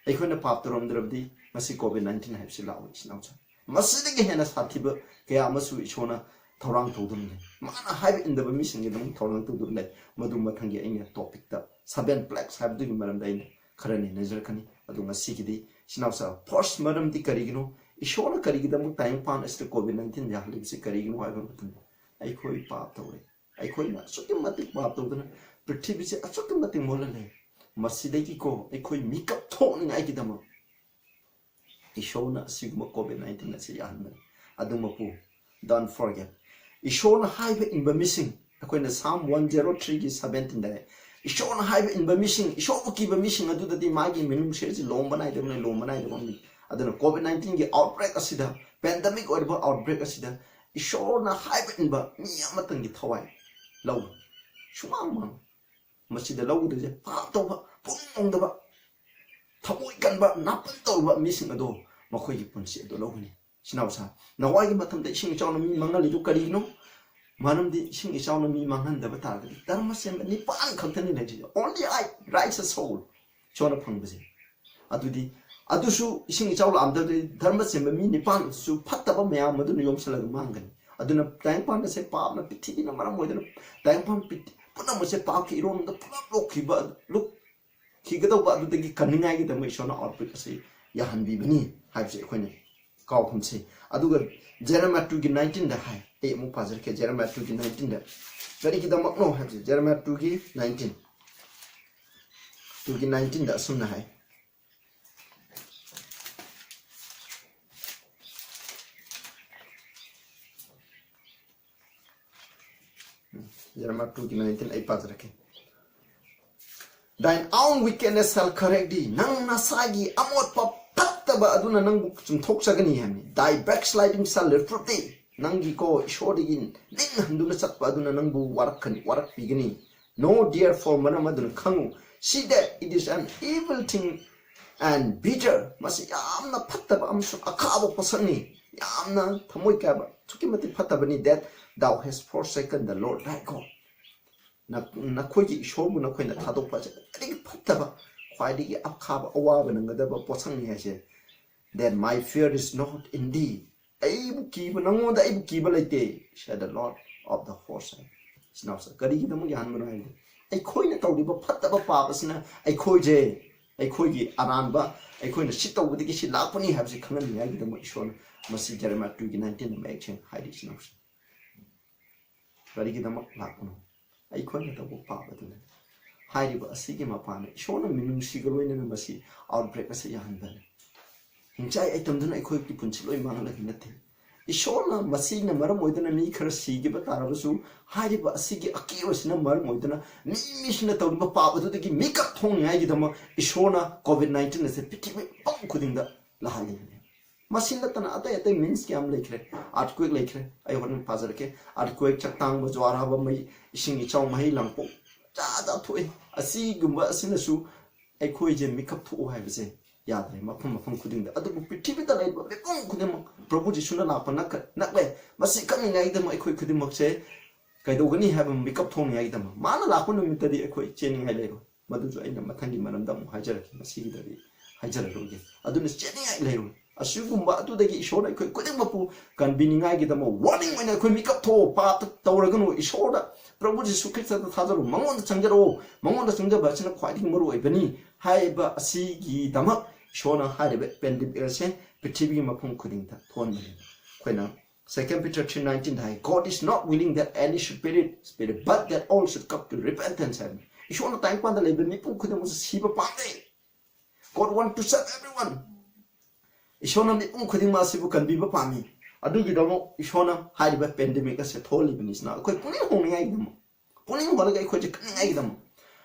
ꯑꯩꯈꯣꯏꯅ ꯄꯥꯞ ꯇꯧꯔꯝꯗ꯭ꯔꯕꯗꯤ ꯉꯁꯤ COVID nineteen ꯍꯥꯏꯕꯁꯤ ꯂꯥꯛꯑꯣꯏ, ꯏꯆꯤꯟ ꯏꯅꯥꯎꯁꯥ꯫ ꯃꯁꯤꯗꯒꯤ ꯍꯦꯟꯅ ꯁꯥꯊꯤꯕ ꯀꯌꯥ ꯑꯃꯁꯨ ꯏꯁꯣꯔꯅ ꯊꯧꯔꯥꯡ ꯇꯧꯗꯨꯅ ꯂꯩ꯫ ꯃꯥꯅ ꯍꯥꯏꯕ ꯏꯟꯗꯕ ꯃꯤꯁꯤꯡꯒꯤꯗꯃꯛ ꯊꯧꯔꯥꯡ ꯇꯧꯗꯨꯅ ꯂꯩ꯫ ꯃꯗꯨ ꯃꯊꯪꯒꯤ ꯑꯩꯅ topic ꯇ, seven plagues ꯍꯥꯏꯕꯗꯨꯒꯤ ꯃꯔꯝꯗ ꯑꯩꯅ ꯈꯔ ꯅꯩꯅꯖꯔꯛꯀꯅꯤ꯫ ꯑꯗꯨ ꯉꯁꯤꯒꯤꯗꯤ, ꯏꯆꯤꯟ ꯏꯅꯥꯎꯁꯥ, first ꯃꯔꯝꯗꯤ ꯀꯔꯤꯒꯤꯅꯣ? ꯏꯁꯣꯔꯅ ꯀꯔꯤꯒꯤꯗꯃꯛ ꯇꯥꯏꯕꯪꯄꯥꯟ ꯑꯁꯤꯗ COVID nineteen ꯌꯥꯍꯜꯂꯤꯕꯁꯤ ꯀꯔꯤꯒꯤꯅꯣ ꯍꯥꯏꯕ ꯃꯇꯝꯗ, ꯑꯩꯈꯣꯏ ꯄꯥꯞ ꯇꯧꯔꯦ꯫ ꯑꯩꯈꯣꯏꯅ ꯑꯁꯨꯛꯀꯤ ꯃꯇꯤꯛ ꯄꯥꯞ ꯇꯧꯗꯨꯅ ꯄ꯭ꯔꯤꯊꯤꯕꯤꯁꯦ ꯑꯁꯨꯛꯀꯤ ꯃꯇꯤꯛ ꯃꯣꯠꯍꯜꯂꯦ꯫ ꯃꯁꯤꯗꯒꯤꯀꯣ ꯑꯩꯈꯣꯏ ꯃꯤꯀꯞ ꯊꯣꯛꯅꯤꯡꯉꯥꯏꯒꯤꯗꯃꯛ ꯏꯁꯣꯔꯅ ꯑꯁꯤꯒꯨꯝꯕ COVID nineteen ꯑꯁꯤ ꯌꯥꯍꯟꯕꯅꯤ꯫ ꯑꯗꯨꯃꯛꯄꯨ, don't forget, ꯏꯁꯣꯔꯅ ꯍꯥꯏꯕ ꯏꯟꯕ ꯃꯤꯁꯤꯡ, ꯑꯩꯈꯣꯏꯅ Psalm one zero three ꯒꯤ seventeen ꯗ, ꯏꯁꯣꯔꯅ ꯍꯥꯏꯕ ꯏꯟꯕ ꯃꯤꯁꯤꯡ, ꯏꯁꯣꯔꯕꯨ ꯀꯤꯕ ꯃꯤꯁꯤꯡ ꯑꯗꯨꯗꯗꯤ ꯃꯥꯒꯤ ꯃꯤꯅꯨꯡꯁꯤꯁꯤ ꯂꯣꯝꯕ ꯅꯥꯏꯗꯕꯅꯤ, ꯂꯣꯝꯕ ꯅꯥꯏꯗꯕ ꯑꯃꯅꯤ꯫ ꯑꯗꯨꯅ COVID nineteenꯒꯤ outbreak ꯑꯁꯤꯗ, pandemic ꯑꯣꯏꯔꯤꯕ outbreak ꯑꯁꯤꯗ ꯏꯁꯣꯔꯅ ꯍꯥꯏꯕ ꯏꯟꯕ ꯃꯤ ꯑꯃꯇꯪꯒꯤ ꯊꯋꯥꯏ ꯂꯧ꯫ ꯁꯨꯃꯥꯡ ꯃꯥꯡ ꯃꯁꯤꯗ ꯂꯧꯒꯗꯣꯏꯁꯦ ꯄꯥꯞ ꯇꯧꯕ, ꯄꯨꯛꯅꯤꯡ ꯍꯣꯡꯗꯕ, ꯊꯃꯣꯏ ꯀꯟꯕ, ꯅꯥꯄꯟ ꯇꯧꯔꯕ ꯃꯤꯁꯤꯡ ꯑꯗꯣ ꯃꯈꯣꯏꯒꯤ ꯄꯨꯟꯁꯤ ꯑꯗꯨ ꯂꯧꯒꯅꯤ꯫ ꯁꯤꯅꯥꯎꯁꯥ, ꯅꯋꯥꯏꯒꯤ ꯃꯇꯝꯗ ꯏꯁꯤꯡ ꯏꯆꯥꯎꯅ ꯃꯤ ꯃꯥꯡꯍꯜꯂꯤꯗꯨ ꯀꯔꯤꯒꯤꯅꯣ? ꯃꯔꯝꯗꯤ ꯏꯁꯤꯡ ꯏꯆꯥꯎꯅ ꯃꯤ ꯃꯥꯡꯍꯟꯗꯕ ꯇꯥꯔꯒꯗꯤ ꯙꯔꯃ ꯁꯦꯝꯕ ꯅꯤꯄꯥꯟ ꯈꯛꯇꯅꯤ ꯂꯩꯔꯤꯁꯦ꯫ Only I, righteous soul, ꯏꯁꯣꯔꯅ ꯐꯪꯕꯁꯦ꯫ ꯑꯗꯨꯗꯤ ꯑꯗꯨꯁꯨ ꯏꯁꯤꯡ ꯏꯆꯥꯎ ꯂꯥꯛꯑꯝꯗꯕꯗꯤ ꯙꯔꯃ ꯁꯦꯝꯕ ꯃꯤ ꯅꯤꯄꯥꯟ ꯑꯗꯨꯁꯨ ꯐꯠꯇꯕ ꯃꯌꯥꯝ ꯑꯗꯨꯅ ꯌꯣꯝꯁꯤꯜꯂꯒ ꯃꯥꯡꯒꯅꯤ꯫ ꯑꯗꯨꯅ ꯇꯥꯏꯕꯪꯄꯥꯟ ꯑꯁꯦ ꯄꯥꯞꯅ ꯄ꯭ꯔꯤꯊꯤꯕꯤꯅ ꯃꯔꯝ ꯑꯣꯏꯗꯨꯅ ꯇꯥꯏꯕꯪꯄꯥꯟ ꯄ꯭ꯔꯤꯊꯤ-, ꯄꯨꯝꯅꯃꯛꯁꯦ ꯄꯥꯞꯀꯤ ꯏꯔꯣꯝꯗ ꯄꯨꯂꯞ ꯂꯣꯛꯈꯤꯕ, ꯂꯨꯞ-, ꯈꯤꯒꯗꯧꯕ ꯑꯗꯨꯗꯒꯤ ꯀꯟꯅꯤꯡꯉꯥꯏꯒꯤꯗꯃꯛ ꯏꯁꯣꯔꯅ outbreak ꯑꯁꯤ ꯌꯥꯍꯟꯕꯤꯕꯅꯤ ꯍꯥꯏꯕꯁꯤ ꯑꯩꯈꯣꯏꯅ ꯀꯥꯎꯐꯝꯁꯤ꯫ ꯑꯗꯨꯒ Jeremiah twoꯒꯤ nineteenꯗ ꯍꯥꯏ, ꯑꯩ ꯑꯃꯨꯛ ꯄꯥꯖꯔꯛꯀꯦ, Jeremiah twoꯒꯤ nineteenꯗ꯫ ꯀꯔꯤꯒꯤꯗꯃꯛꯅꯣ ꯍꯥꯏꯕꯁꯤ Jeremiah twoꯒꯤ nineteen, twoꯒꯤ nineteenꯗ ꯑꯁꯨꯝꯅ ꯍꯥꯏ꯫ Jeremiah twoꯒꯤ nineteen ꯑꯩ ꯄꯥꯖꯔꯛꯀꯦ꯫ Thine own wickedness shall correct thee. ꯅꯪ ꯅꯁꯥꯒꯤ ꯑꯃꯣꯠꯄ ꯐꯠꯇꯕ ꯑꯗꯨꯅ ꯅꯪꯕꯨ ꯆꯨꯝꯊꯣꯛꯆꯒꯅꯤ ꯍꯥꯏꯕꯅꯤ꯫ Thy backsliding shall reprove thee. ꯅꯪꯒꯤꯀꯣ ꯏꯁꯣꯔꯗꯒꯤ ꯅꯤꯡꯍꯟꯗꯨꯅ ꯆꯠꯄ ꯑꯗꯨꯅ ꯅꯪꯕꯨ ꯋꯥꯔꯛꯀꯅꯤ, ꯋꯥꯔꯛꯄꯤꯒꯅꯤ꯫ Know therefore, ꯃꯔꯝ ꯑꯗꯨꯅ ꯈꯪꯉꯨ, see that it is an evil thing and bitter. ꯃꯁꯤ ꯌꯥꯝꯅ ꯐꯠꯇꯕ ꯑꯃꯁꯨꯡ ꯑꯈꯥꯕ ꯄꯣꯠꯁꯛꯅꯤ꯫ ꯌꯥꯝꯅ ꯊꯃꯣꯏ ꯀꯥꯏꯕ, ꯑꯁꯨꯛꯀꯤ ꯃꯇꯤꯛ ꯐꯠꯇꯕꯅꯤ꯫ That thou hast forsaken the Lord thy God. ꯅ-, ꯅꯈꯣꯏꯒꯤ ꯏꯁꯣꯔꯕꯨ ꯅꯈꯣꯏꯅ ꯊꯥꯗꯣꯛꯄ ꯑꯁꯤ ꯈ꯭ꯋꯥꯏꯗꯒꯤ ꯐꯠꯇꯕ, ꯈ꯭ꯋꯥꯏꯗꯒꯤ ꯑꯈꯥꯕ, ꯑꯋꯥꯕ ꯅꯪꯒꯗꯕ ꯄꯣꯠꯁꯛꯅꯤ ꯍꯥꯏꯁꯦ꯫ That my fear is not in thee. ꯑꯩꯕꯨ ꯀꯤꯕ, ꯅꯪꯉꯣꯟꯗ ꯑꯩꯕꯨ ꯀꯤꯕ ꯂꯩꯇꯦ, said the Lord of the host. ꯁꯤꯅꯥꯎꯁꯦ ꯀꯔꯤꯒꯤꯗꯃꯛ ꯌꯥꯍꯟꯕꯅꯣ ꯍꯥꯏꯔꯗꯤ, ꯑꯩꯈꯣꯏꯅ ꯇꯧꯔꯤꯕ ꯐꯠꯇꯕ ꯄꯥꯞ ꯑꯁꯤꯅ ꯑꯩꯈꯣꯏꯁꯦ, ꯑꯩꯈꯣꯏꯒꯤ ꯑꯔꯥꯟꯕ, ꯑꯩꯈꯣꯏꯅ ꯁꯤ ꯇꯧꯕꯗꯒꯤ ꯁꯤ ꯂꯥꯛꯄꯅꯤ ꯍꯥꯏꯕꯁꯤ ꯈꯪꯍꯟꯅꯤꯡꯉꯥꯏꯒꯤꯗꯃꯛ ꯏꯁꯣꯔꯅ ꯃꯁꯤ Jeremiah twoꯒꯤ nineteenꯗ ꯃꯌꯦꯛ ꯁꯦꯡꯅ ꯍꯥꯏꯔꯤ꯫ ꯁꯤꯅꯥꯎꯁꯦ ꯀꯔꯤꯒꯤꯗꯃꯛ ꯂꯥꯛꯄꯅꯣ? ꯑꯩꯈꯣꯏꯅ ꯇꯧꯕ ꯄꯥꯞ ꯑꯗꯨꯅ꯫ ꯍꯥꯏꯔꯤꯕ ꯑꯁꯤꯒꯤ ꯃꯄꯥꯟꯗ ꯏꯁꯣꯔꯅ ꯃꯤꯅꯨꯡꯁꯤꯒ ꯂꯣꯏꯅꯅ ꯃꯁꯤ outbreak ꯑꯁꯤ ꯌꯥꯍꯟꯕꯅꯤ꯫ ꯍꯤꯡꯆꯥꯏ ꯑꯩꯇꯝꯗꯨꯅ ꯑꯩꯈꯣꯏꯒꯤ ꯄꯨꯟꯁꯤ ꯂꯣꯏ ꯃꯥꯡꯍꯜꯂꯒ ꯅꯠꯇꯦ꯫ ꯏꯁꯣꯔꯅ ꯃꯁꯤꯅ ꯃꯔꯝ ꯑꯣꯏꯗꯨꯅ ꯃꯤ ꯈꯔ ꯁꯤꯈꯤꯕ ꯇꯥꯔꯕꯁꯨ, ꯍꯥꯏꯔꯤꯕ ꯑꯁꯤꯒꯤ ꯑꯀꯤꯕꯁꯤꯅ ꯃꯔꯝ ꯑꯣꯏꯗꯨꯅ ꯃꯤ ꯃꯤꯁꯤꯅ ꯇꯧꯔꯤꯕ ꯄꯥꯞ ꯑꯗꯨꯗꯒꯤ ꯃꯤꯀꯞ ꯊꯣꯛꯅꯤꯡꯉꯥꯏꯒꯤꯗꯃꯛ ꯏꯁꯣꯔꯅ ꯀꯣꯚꯤꯗ ꯅꯥꯏꯟꯇꯤꯟ ꯑꯁꯦ ꯄ꯭ꯔꯤꯊꯤꯕꯤ ꯃꯐꯝ ꯈꯨꯗꯤꯡꯗ ꯂꯥꯛꯍꯜꯂꯤꯕꯅꯤ꯫ ꯃꯁꯤ ꯅꯠꯇꯅ ꯑꯇꯩ ꯑꯇꯩ ꯃꯤꯟꯁ ꯀꯌꯥ ꯑꯃ ꯂꯩꯈ꯭ꯔꯦ꯫ ꯑꯥꯔꯊꯀ꯭ꯋꯦꯛ ꯂꯩꯈ꯭ꯔꯦ, ꯑꯩ ꯍꯣꯔꯦꯟ ꯄꯥꯖꯔꯛꯀꯦ꯫ ꯑꯥꯔꯊꯀ꯭ꯋꯦꯛ, ꯆꯥꯛꯇꯥꯡꯕ, ꯖ꯭ꯋꯥꯔ ꯍꯥꯕ, ꯃꯩ, ꯏꯁꯤꯡ ꯏꯆꯥꯎ, ꯃꯍꯩ ꯂꯥꯡꯄꯣꯛ, ꯖꯥꯠ ꯖꯥꯠ ꯊꯣꯛꯏ꯫ ꯑꯁꯤꯒꯨꯝꯕ ꯑꯁꯤꯅꯁꯨ ꯑꯩꯈꯣꯏꯁꯦ ꯃꯤꯀꯞ ꯊꯣꯛꯎ ꯍꯥꯏꯕꯁꯦ ꯌꯥꯗ꯭ꯔꯦ꯫ ꯃꯐꯝ ꯃꯐꯝ ꯈꯨꯗꯤꯡꯗ, ꯑꯗꯨꯕꯨ ꯄ꯭ꯔꯤꯊꯤꯕꯤꯗ ꯂꯩꯔꯤꯕ ꯃꯤꯄꯨꯝ ꯈꯨꯗꯤꯡꯃꯛ ꯄ꯭ꯔꯚꯨ ꯖꯤꯁꯨꯅ ꯂꯥꯛꯄ ꯅꯛ-, ꯅꯛꯂꯦ꯫ ꯃꯁꯤ ꯈꯪꯅꯤꯡꯉꯥꯏꯒꯤꯗꯃꯛ ꯑꯩꯈꯣꯏ ꯈꯨꯗꯤꯡꯃꯛꯁꯦ ꯀꯩꯗꯧꯒꯅꯤ ꯍꯥꯏꯕ, ꯃꯤꯀꯞ ꯊꯣꯛꯅꯤꯡꯉꯥꯏꯒꯤꯗꯃꯛ꯫ ꯃꯥꯅ ꯂꯥꯛꯄ ꯅꯨꯃꯤꯠꯇꯗꯤ ꯑꯩꯈꯣꯏ ꯆꯦꯟꯅꯤꯡꯉꯥꯏ ꯂꯩꯔꯣꯏ꯫ ꯃꯗꯨꯁꯨ ꯑꯩꯅ ꯃꯊꯪꯒꯤ ꯃꯔꯝꯗ ꯑꯃꯨꯛ ꯍꯥꯏꯖꯔꯛꯀꯦ꯫ ꯃꯁꯤꯒꯤꯗꯗꯤ ꯍꯥꯏꯖꯔꯔꯣꯏꯒꯦ꯫ ꯑꯗꯨꯅ ꯆꯦꯟꯅꯤꯡꯉꯥꯏ ꯂꯩꯔꯣꯏ꯫ ꯑꯁꯤꯒꯨꯝꯕ ꯑꯗꯨꯗꯒꯤ ꯏꯁꯣꯔꯅ ꯑꯩꯈꯣꯏ ꯈꯨꯗꯤꯡꯃꯛꯄꯨ ꯀꯟꯕꯤꯅꯤꯡꯉꯥꯏꯒꯤꯗꯃꯛ ꯋꯥꯔꯅꯤꯡ ꯑꯣꯏꯅ ꯑꯩꯈꯣꯏ ꯃꯤꯀꯞ ꯊꯣꯛꯑꯣ, ꯄꯥꯞꯇ ꯇꯧꯔꯒꯅꯨ, ꯏꯁꯣꯔꯗ, ꯄ꯭ꯔꯚꯨ ꯖꯤꯁꯨ ꯈ꯭ꯔꯤꯁꯇꯗ ꯊꯥꯖꯔꯛꯎ, ꯃꯉꯣꯟꯗ ꯆꯪꯖꯔꯛꯑꯣ, ꯃꯉꯣꯟꯗ ꯆꯪꯖꯕ ꯑꯁꯤꯅ ꯈ꯭ꯋꯥꯏꯗꯒꯤ ꯃꯔꯨ ꯑꯣꯏꯕꯅꯤ ꯍꯥꯏꯕ ꯑꯁꯤꯒꯤꯗꯃꯛ ꯏꯁꯣꯔꯅ ꯍꯥꯏꯔꯤꯕ ꯄꯦꯟꯗꯦꯃꯤꯛ ꯑꯁꯦ ꯄ꯭ꯔꯤꯊꯤꯕꯤꯒꯤ ꯃꯐꯝ ꯈꯨꯗꯤꯡꯗ ꯊꯣꯛꯍꯟꯕꯅꯤ꯫ ꯑꯩꯈꯣꯏꯅ Second Peter three nineteen the high, "God is not willing that any should perish, perish, but that all should come to repentance" ꯍꯥꯏꯕꯅꯤ꯫ ꯏꯁꯣꯔꯅ ꯇꯥꯏꯕꯪꯄꯥꯟꯗ ꯂꯩꯕ ꯃꯤꯄꯨꯝ ꯈꯨꯗꯤꯡꯃꯛꯁꯨ ꯁꯤꯕ ꯄꯥꯝꯗꯦ꯫ God want to save everyone. ꯏꯁꯣꯔꯅ ꯃꯤꯄꯨꯝ ꯈꯨꯗꯤꯡꯃꯛ ꯑꯁꯤꯕꯨ ꯀꯟꯕꯤꯕ ꯄꯥꯝꯃꯤ꯫ ꯑꯗꯨꯒꯤꯗꯃꯛ ꯏꯁꯣꯔꯅ ꯍꯥꯏꯔꯤꯕ ꯄꯦꯟꯗꯦꯃꯤꯛ ꯑꯁꯦ ꯊꯣꯛꯍꯜꯂꯤꯕꯅꯤ꯫ ꯁꯤꯅ ꯑꯩꯈꯣꯏ ꯄꯨꯛꯅꯤꯡ ꯍꯣꯡꯅꯤꯡꯉꯥꯏꯒꯤꯗꯃꯛ, ꯄꯨꯛꯅꯤꯡ ꯍꯣꯜꯂꯒ ꯑꯩꯈꯣꯏꯁꯦ ꯀꯟꯅꯤꯡꯉꯥꯏꯒꯤꯗꯃꯛ,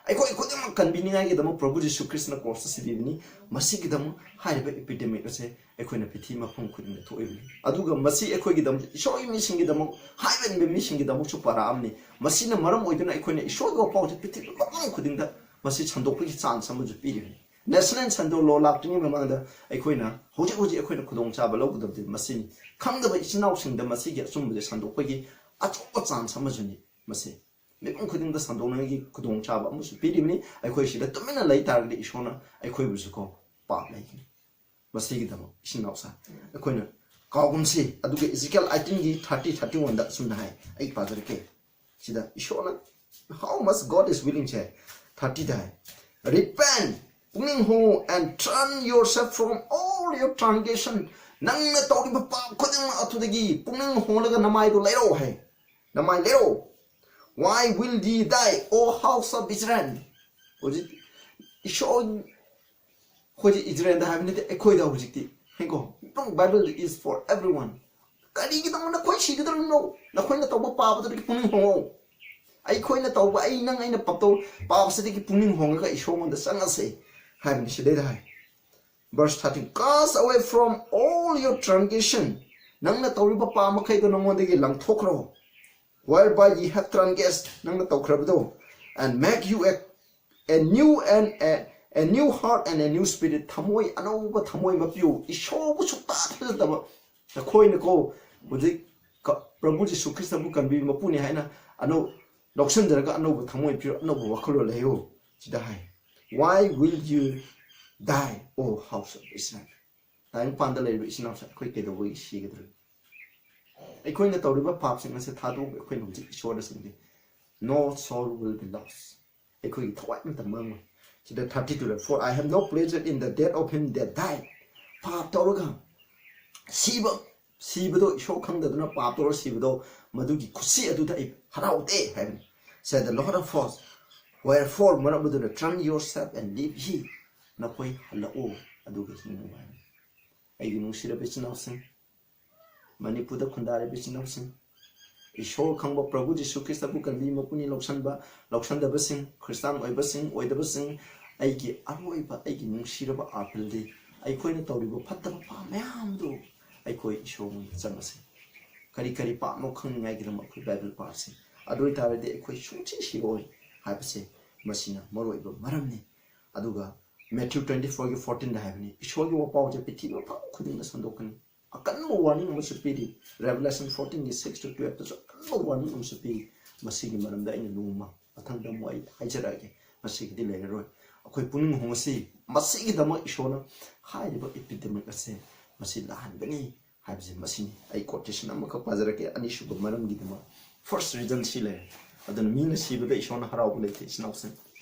ꯑꯩꯈꯣꯏ ꯈꯨꯗꯤꯡꯃꯛ ꯀꯟꯕꯤꯅꯤꯡꯉꯥꯏꯒꯤꯗꯃꯛ ꯄ꯭ꯔꯚꯨ ꯖꯤꯁꯨ ꯈ꯭ꯔꯤꯁꯇꯅ ꯀ꯭ꯔꯣꯁꯇ ꯁꯤꯕꯤꯕꯅꯤ꯫ ꯃꯁꯤꯒꯤꯗꯃꯛ ꯍꯥꯏꯔꯤꯕ ꯏꯄꯤꯗꯦꯃꯤꯛ ꯑꯁꯦ ꯑꯩꯈꯣꯏꯅ ꯄ꯭ꯔꯤꯊꯤꯕꯤ ꯃꯐꯝ ꯈꯨꯗꯤꯡꯗ ꯊꯣꯛꯏꯕꯅꯤ꯫ ꯑꯗꯨꯒ ꯃꯁꯤ ꯑꯩꯈꯣꯏꯒꯤꯗꯃꯛ, ꯏꯁꯣꯔꯒꯤ ꯃꯤꯁꯤꯡꯒꯤꯗꯃꯛ, ꯍꯥꯏꯕ ꯏꯟꯕ ꯃꯤꯁꯤꯡꯒꯤꯗꯃꯛꯁꯨ ꯄꯥꯔꯛꯑꯕꯅꯤ꯫ ꯃꯁꯤꯅ ꯃꯔꯝ ꯑꯣꯏꯗꯨꯅ ꯑꯩꯈꯣꯏꯅ ꯏꯁꯣꯔꯒꯤ ꯋꯥꯄꯥꯎꯁꯦ ꯄ꯭ꯔꯤꯊꯤꯕꯤ ꯃꯐꯝ ꯈꯨꯗꯤꯡꯗ ꯃꯁꯤ ꯁꯟꯗꯣꯛꯄꯒꯤ ꯆꯥꯟꯁ ꯑꯃꯁꯨ ꯄꯤꯔꯤꯕꯅꯤ꯫ ꯅꯦꯁꯅꯦꯜ ꯁꯟꯗꯣ ꯂꯣ ꯂꯥꯛꯇ꯭ꯔꯤꯉꯩ ꯃꯃꯥꯡꯗ ꯑꯩꯈꯣꯏꯅ ꯍꯧꯖꯤꯛ ꯍꯧꯖꯤꯛ ꯑꯩꯈꯣꯏꯅ ꯈꯨꯗꯣꯡꯆꯥꯕ ꯂꯧꯒꯗꯕꯗꯤ ꯃꯁꯤꯅꯤ꯫ ꯈꯪꯗꯕ ꯏꯆꯤꯟ ꯏꯅꯥꯎꯁꯤꯡꯗ ꯃꯁꯤꯒꯤ ꯑꯆꯨꯝꯕꯁꯦ ꯁꯟꯗꯣꯛꯄꯒꯤ ꯑꯆꯧꯕ ꯆꯥꯟꯁ ꯑꯃꯁꯨꯅꯤ꯫ ꯃꯁꯤ ꯃꯤꯄꯨꯝ ꯈꯨꯗꯤꯡꯗ ꯁꯟꯗꯣꯛꯅꯉꯥꯏꯒꯤ ꯈꯨꯗꯣꯡꯆꯥꯕ ꯑꯃꯁꯨ ꯄꯤꯔꯤꯕꯅꯤ꯫ ꯑꯩꯈꯣꯏ ꯁꯤꯗ ꯇꯨꯃꯤꯟꯅ ꯂꯩ ꯇꯥꯔꯒꯗꯤ ꯏꯁꯣꯔꯅ ꯑꯩꯈꯣꯏꯕꯨꯁꯨ ꯀꯣ ꯄꯥꯞ ꯂꯩꯒꯅꯤ꯫ ꯃꯁꯤꯒꯤꯗꯃꯛ ꯏꯆꯤꯟ ꯏꯅꯥꯎꯁꯥ ꯑꯩꯈꯣꯏꯅ ꯀꯥꯎꯒꯨꯝꯁꯤ꯫ ꯑꯗꯨꯒ ꯏꯖꯤꯀꯦꯜ ꯑꯥꯏꯇꯤꯟꯒꯤ ꯊꯥꯔꯇꯤ, ꯊꯥꯔꯇꯤ ꯋꯥꯟꯗ ꯑꯁꯨꯝꯅ ꯍꯥꯏ, ꯑꯩ ꯄꯥꯖꯔꯛꯀꯦ꯫ ꯁꯤꯗ ꯏꯁꯣꯔꯅ how much God is willing ꯁꯦ ꯊꯥꯔꯇꯤꯗ ꯍꯥꯏ, "Repent, ꯄꯨꯛꯅꯤꯡ ꯍꯣꯡꯉꯨ, and turn yourself from all your transgression." ꯅꯪꯅ ꯇꯧꯔꯤꯕ ꯄꯥꯞ ꯈꯨꯗꯤꯡꯃꯛ ꯑꯗꯨꯗꯒꯤ ꯄꯨꯛꯅꯤꯡ ꯍꯣꯡꯂꯒ ꯅꯃꯥꯏꯗꯣ ꯂꯩꯔꯛꯑꯣ ꯍꯥꯏ꯫ ꯅꯃꯥꯏ ꯂꯩꯔꯛꯑꯣ꯫ "Why will ye die, O house of Israel?" ꯍꯧꯖꯤꯛ ꯏꯁꯣꯔ, ꯑꯩꯈꯣꯏꯁꯦ ꯏꯖꯔꯦꯜꯗ ꯍꯥꯏꯕ ꯅꯠꯇꯦ, ꯑꯩꯈꯣꯏꯗ ꯍꯧꯖꯤꯛꯇꯤ꯫ ꯍꯦꯡꯀꯣ, Bible is for everyone. ꯀꯔꯤꯒꯤꯗꯃꯛ ꯅꯈꯣꯏ ꯁꯤꯒꯗꯧꯔꯤꯕꯅꯣ? ꯅꯈꯣꯏꯅ ꯇꯧꯕ ꯄꯥꯕꯗꯨꯗꯒꯤ ꯄꯨꯛꯅꯤꯡ ꯍꯣꯡꯉꯣ꯫ ꯑꯩꯈꯣꯏꯅ ꯇꯧꯕ, ꯑꯩ ꯅꯪ ꯑꯩꯅ ꯄꯞꯇꯧ ꯄꯥꯕꯁꯤꯗꯒꯤ ꯄꯨꯛꯅꯤꯡ ꯍꯣꯡꯉꯒ ꯏꯁꯣꯔꯉꯣꯟꯗ ꯆꯪꯉꯁꯦ ꯍꯥꯏꯕꯅꯤ꯫ ꯁꯤꯗꯩꯗ ꯍꯥꯏ, verse thirteen, "Cast away from all your transgression." ꯅꯪꯅ ꯇꯧꯔꯤꯕ ꯄꯥꯞ ꯃꯈꯩꯗꯣ ꯅꯉꯣꯟꯗꯒꯤ ꯂꯪꯊꯣꯛꯈ꯭ꯔꯣ꯫ "Whereby ye have transgressed," ꯅꯪꯅ ꯇꯧꯈ꯭ꯔꯕꯗꯣ, "and make you a, a new and a, a new heart and a new spirit." ꯊꯃꯣꯏ ꯑꯅꯧꯕ, ꯊꯃꯣꯏ ꯑꯃ ꯄꯤꯌꯨ꯫ ꯏꯁꯣꯔꯕꯨ ꯁꯨꯛꯊꯥ ꯊꯥꯖꯗꯕ ꯅꯈꯣꯏꯅꯀꯣ, ꯍꯧꯖꯤꯛ ꯀ-, ꯄ꯭ꯔꯚꯨ ꯖꯤꯁꯨ ꯈ꯭ꯔꯤꯁꯇꯕꯨ ꯀꯟꯕꯤꯕ ꯃꯄꯨꯅꯤ ꯍꯥꯏꯅ ꯑꯅꯧ-, ꯂꯧꯁꯤꯟꯖꯔꯒ ꯑꯅꯧꯕ ꯊꯃꯣꯏ ꯄꯤꯌꯨ, ꯑꯅꯧꯕ ꯋꯥꯈꯜꯂꯣꯟ ꯂꯩꯌꯨ꯫ ꯁꯤꯗ ꯍꯥꯏ, "Why will you die, O house of Israel?" ꯇꯥꯏꯕꯪꯄꯥꯟꯗ ꯂꯩꯔꯤꯕ ꯏꯆꯤꯟ ꯏꯅꯥꯎꯁꯤꯡ, ꯑꯩꯈꯣꯏ ꯀꯩꯗꯧꯕꯒꯤ ꯁꯤꯒꯗ꯭ꯔꯣ? ꯑꯩꯈꯣꯏꯅ ꯇꯧꯔꯤꯕ ꯄꯥꯞꯁꯤꯡ ꯑꯁꯤ ꯊꯥꯗꯣꯛꯑꯒ ꯑꯩꯈꯣꯏꯅ ꯍꯧꯖꯤꯛ ꯏꯁꯣꯔꯗ ꯆꯪꯗꯦ꯫ "No soul will be lost." ꯑꯩꯈꯣꯏꯒꯤ ꯊꯋꯥꯏ ꯑꯃꯠꯇ ꯃꯥꯡꯉꯣꯏ꯫ ꯁꯤꯗ thirty two ꯂꯩ, "For I have no pleasure in the death of him that died." ꯄꯥꯞ ꯇꯧꯔꯒ ꯁꯤꯕ, ꯁꯤꯕꯗꯣ, ꯏꯁꯣꯔ ꯈꯪꯗꯗꯨꯅ ꯄꯥꯞ ꯇꯧꯔ ꯁꯤꯕꯗꯣ, ꯃꯗꯨꯒꯤ ꯈꯨꯁꯤ ꯑꯗꯨꯗ ꯑꯩ ꯍꯔꯥꯎꯗꯦ ꯍꯥꯏꯕꯅꯤ꯫ Said the Lord of hosts, "Wherefore," ꯃꯔꯝ ꯑꯗꯨꯅ, "turn yourself and leave him." ꯅꯈꯣꯏ ꯍꯜꯂꯛꯎ, ꯑꯗꯨꯒ ꯍꯤꯡꯉꯨ ꯍꯥꯏꯕꯅꯤ꯫ ꯑꯩꯒꯤ ꯅꯨꯡꯁꯤꯔꯕ ꯏꯆꯤꯟ ꯏꯅꯥꯎꯁꯤꯡ, ꯃꯅꯤꯄꯨꯔꯗ ꯈꯨꯟꯗꯥꯔꯤꯕ ꯏꯆꯤꯟ ꯏꯅꯥꯎꯁꯤꯡ, ꯏꯁꯣꯔ ꯈꯪꯕ ꯄ꯭ꯔꯚꯨ ꯖꯤꯁꯨ ꯈ꯭ꯔꯤꯁꯇꯕꯨ ꯀꯟꯕꯤ ꯃꯄꯨꯅꯤ ꯂꯧꯁꯟꯕ, ꯂꯧꯁꯟꯗꯕꯁꯤꯡ, ꯈ꯭ꯔꯤꯁꯇꯥꯟ ꯑꯣꯏꯕꯁꯤꯡ, ꯑꯣꯏꯗꯕꯁꯤꯡ, ꯑꯩꯒꯤ ꯑꯔꯣꯏꯕ, ꯑꯩꯒꯤ ꯅꯨꯡꯁꯤꯔꯕ ꯑꯥꯄꯤꯜꯗꯤ, ꯑꯩꯈꯣꯏꯅ ꯇꯧꯔꯤꯕ ꯐꯠꯇꯕ ꯄꯥꯞ ꯃꯌꯥꯝꯗꯨ ꯑꯩꯈꯣꯏ ꯏꯁꯣꯔꯉꯣꯟꯗ ꯆꯪꯉꯁꯤ꯫ ꯀꯔꯤ ꯀꯔꯤ ꯄꯥꯞꯅꯣ ꯈꯪꯅꯤꯡꯉꯥꯏꯒꯤꯗꯃꯛ ꯑꯩꯈꯣꯏ ꯕꯥꯏꯕꯜ ꯄꯥꯁꯤ꯫ ꯑꯗꯨ ꯑꯣꯏꯇꯥꯔꯗꯤ ꯑꯩꯈꯣꯏ ꯁꯨꯡꯁꯤ ꯁꯤꯔꯣꯏ ꯍꯥꯏꯕꯁꯦ ꯃꯁꯤꯅ ꯃꯔꯨꯑꯣꯏꯕ ꯃꯔꯝꯅꯤ꯫ ꯑꯗꯨꯒ ꯃꯦꯊ꯭ꯌꯨ twenty four ꯒꯤ fourteen ꯗ ꯍꯥꯏꯕꯅꯤ, "ꯏꯁꯣꯔꯒꯤ ꯋꯥꯄꯥꯎꯁꯦ ꯄ꯭ꯔꯤꯊꯤꯕꯤ ꯃꯐꯝ ꯈꯨꯗꯤꯡꯗ ꯁꯟꯗꯣꯛꯀꯅꯤ"꯫ ꯑꯀꯟꯕ warning ꯑꯃꯁꯨ ꯄꯤꯔꯤ꯫ Revelation fourteen ꯒꯤ six to twelve ꯇꯁꯨ ꯑꯀꯟꯕ warning ꯑꯃꯁꯨ ꯄꯤꯔꯤ꯫ ꯃꯁꯤꯒꯤ ꯃꯔꯝꯗ ꯑꯩꯅ ꯅꯣꯡꯃ ꯃꯊꯪꯗ ꯑꯃꯨꯛ ꯑꯩ ꯍꯥꯏꯖꯔꯛꯑꯒꯦ꯫ ꯉꯁꯤꯒꯤꯗꯤ ꯂꯩꯔꯔꯣꯏ꯫ ꯑꯩꯈꯣꯏ ꯄꯨꯛꯅꯤꯡ ꯍꯣꯡꯉꯁꯤ꯫ ꯃꯁꯤꯒꯤꯗꯃꯛ ꯏꯁꯣꯔꯅ ꯍꯥꯏꯔꯤꯕ epidemic ꯑꯁꯦ ꯃꯁꯤ ꯂꯥꯛꯍꯟꯒꯅꯤ ꯍꯥꯏꯕꯁꯦ ꯃꯁꯤꯅꯤ꯫ ꯑꯩ quotation ꯑꯃꯈꯛ ꯄꯥꯖꯔꯛꯀꯦ, ꯑꯅꯤꯁꯨꯕ ꯃꯔꯝꯒꯤꯗꯃꯛ꯫ First reason ꯁꯤ ꯂꯩꯔꯦ꯫ ꯑꯗꯨꯅ ꯃꯤꯅ ꯁꯤꯕꯗ ꯏꯁꯣꯔꯅ ꯍꯔꯥꯎꯕ ꯂꯩꯇꯦ, ꯏꯆꯤꯟ ꯏꯅꯥꯎꯁꯤꯡ꯫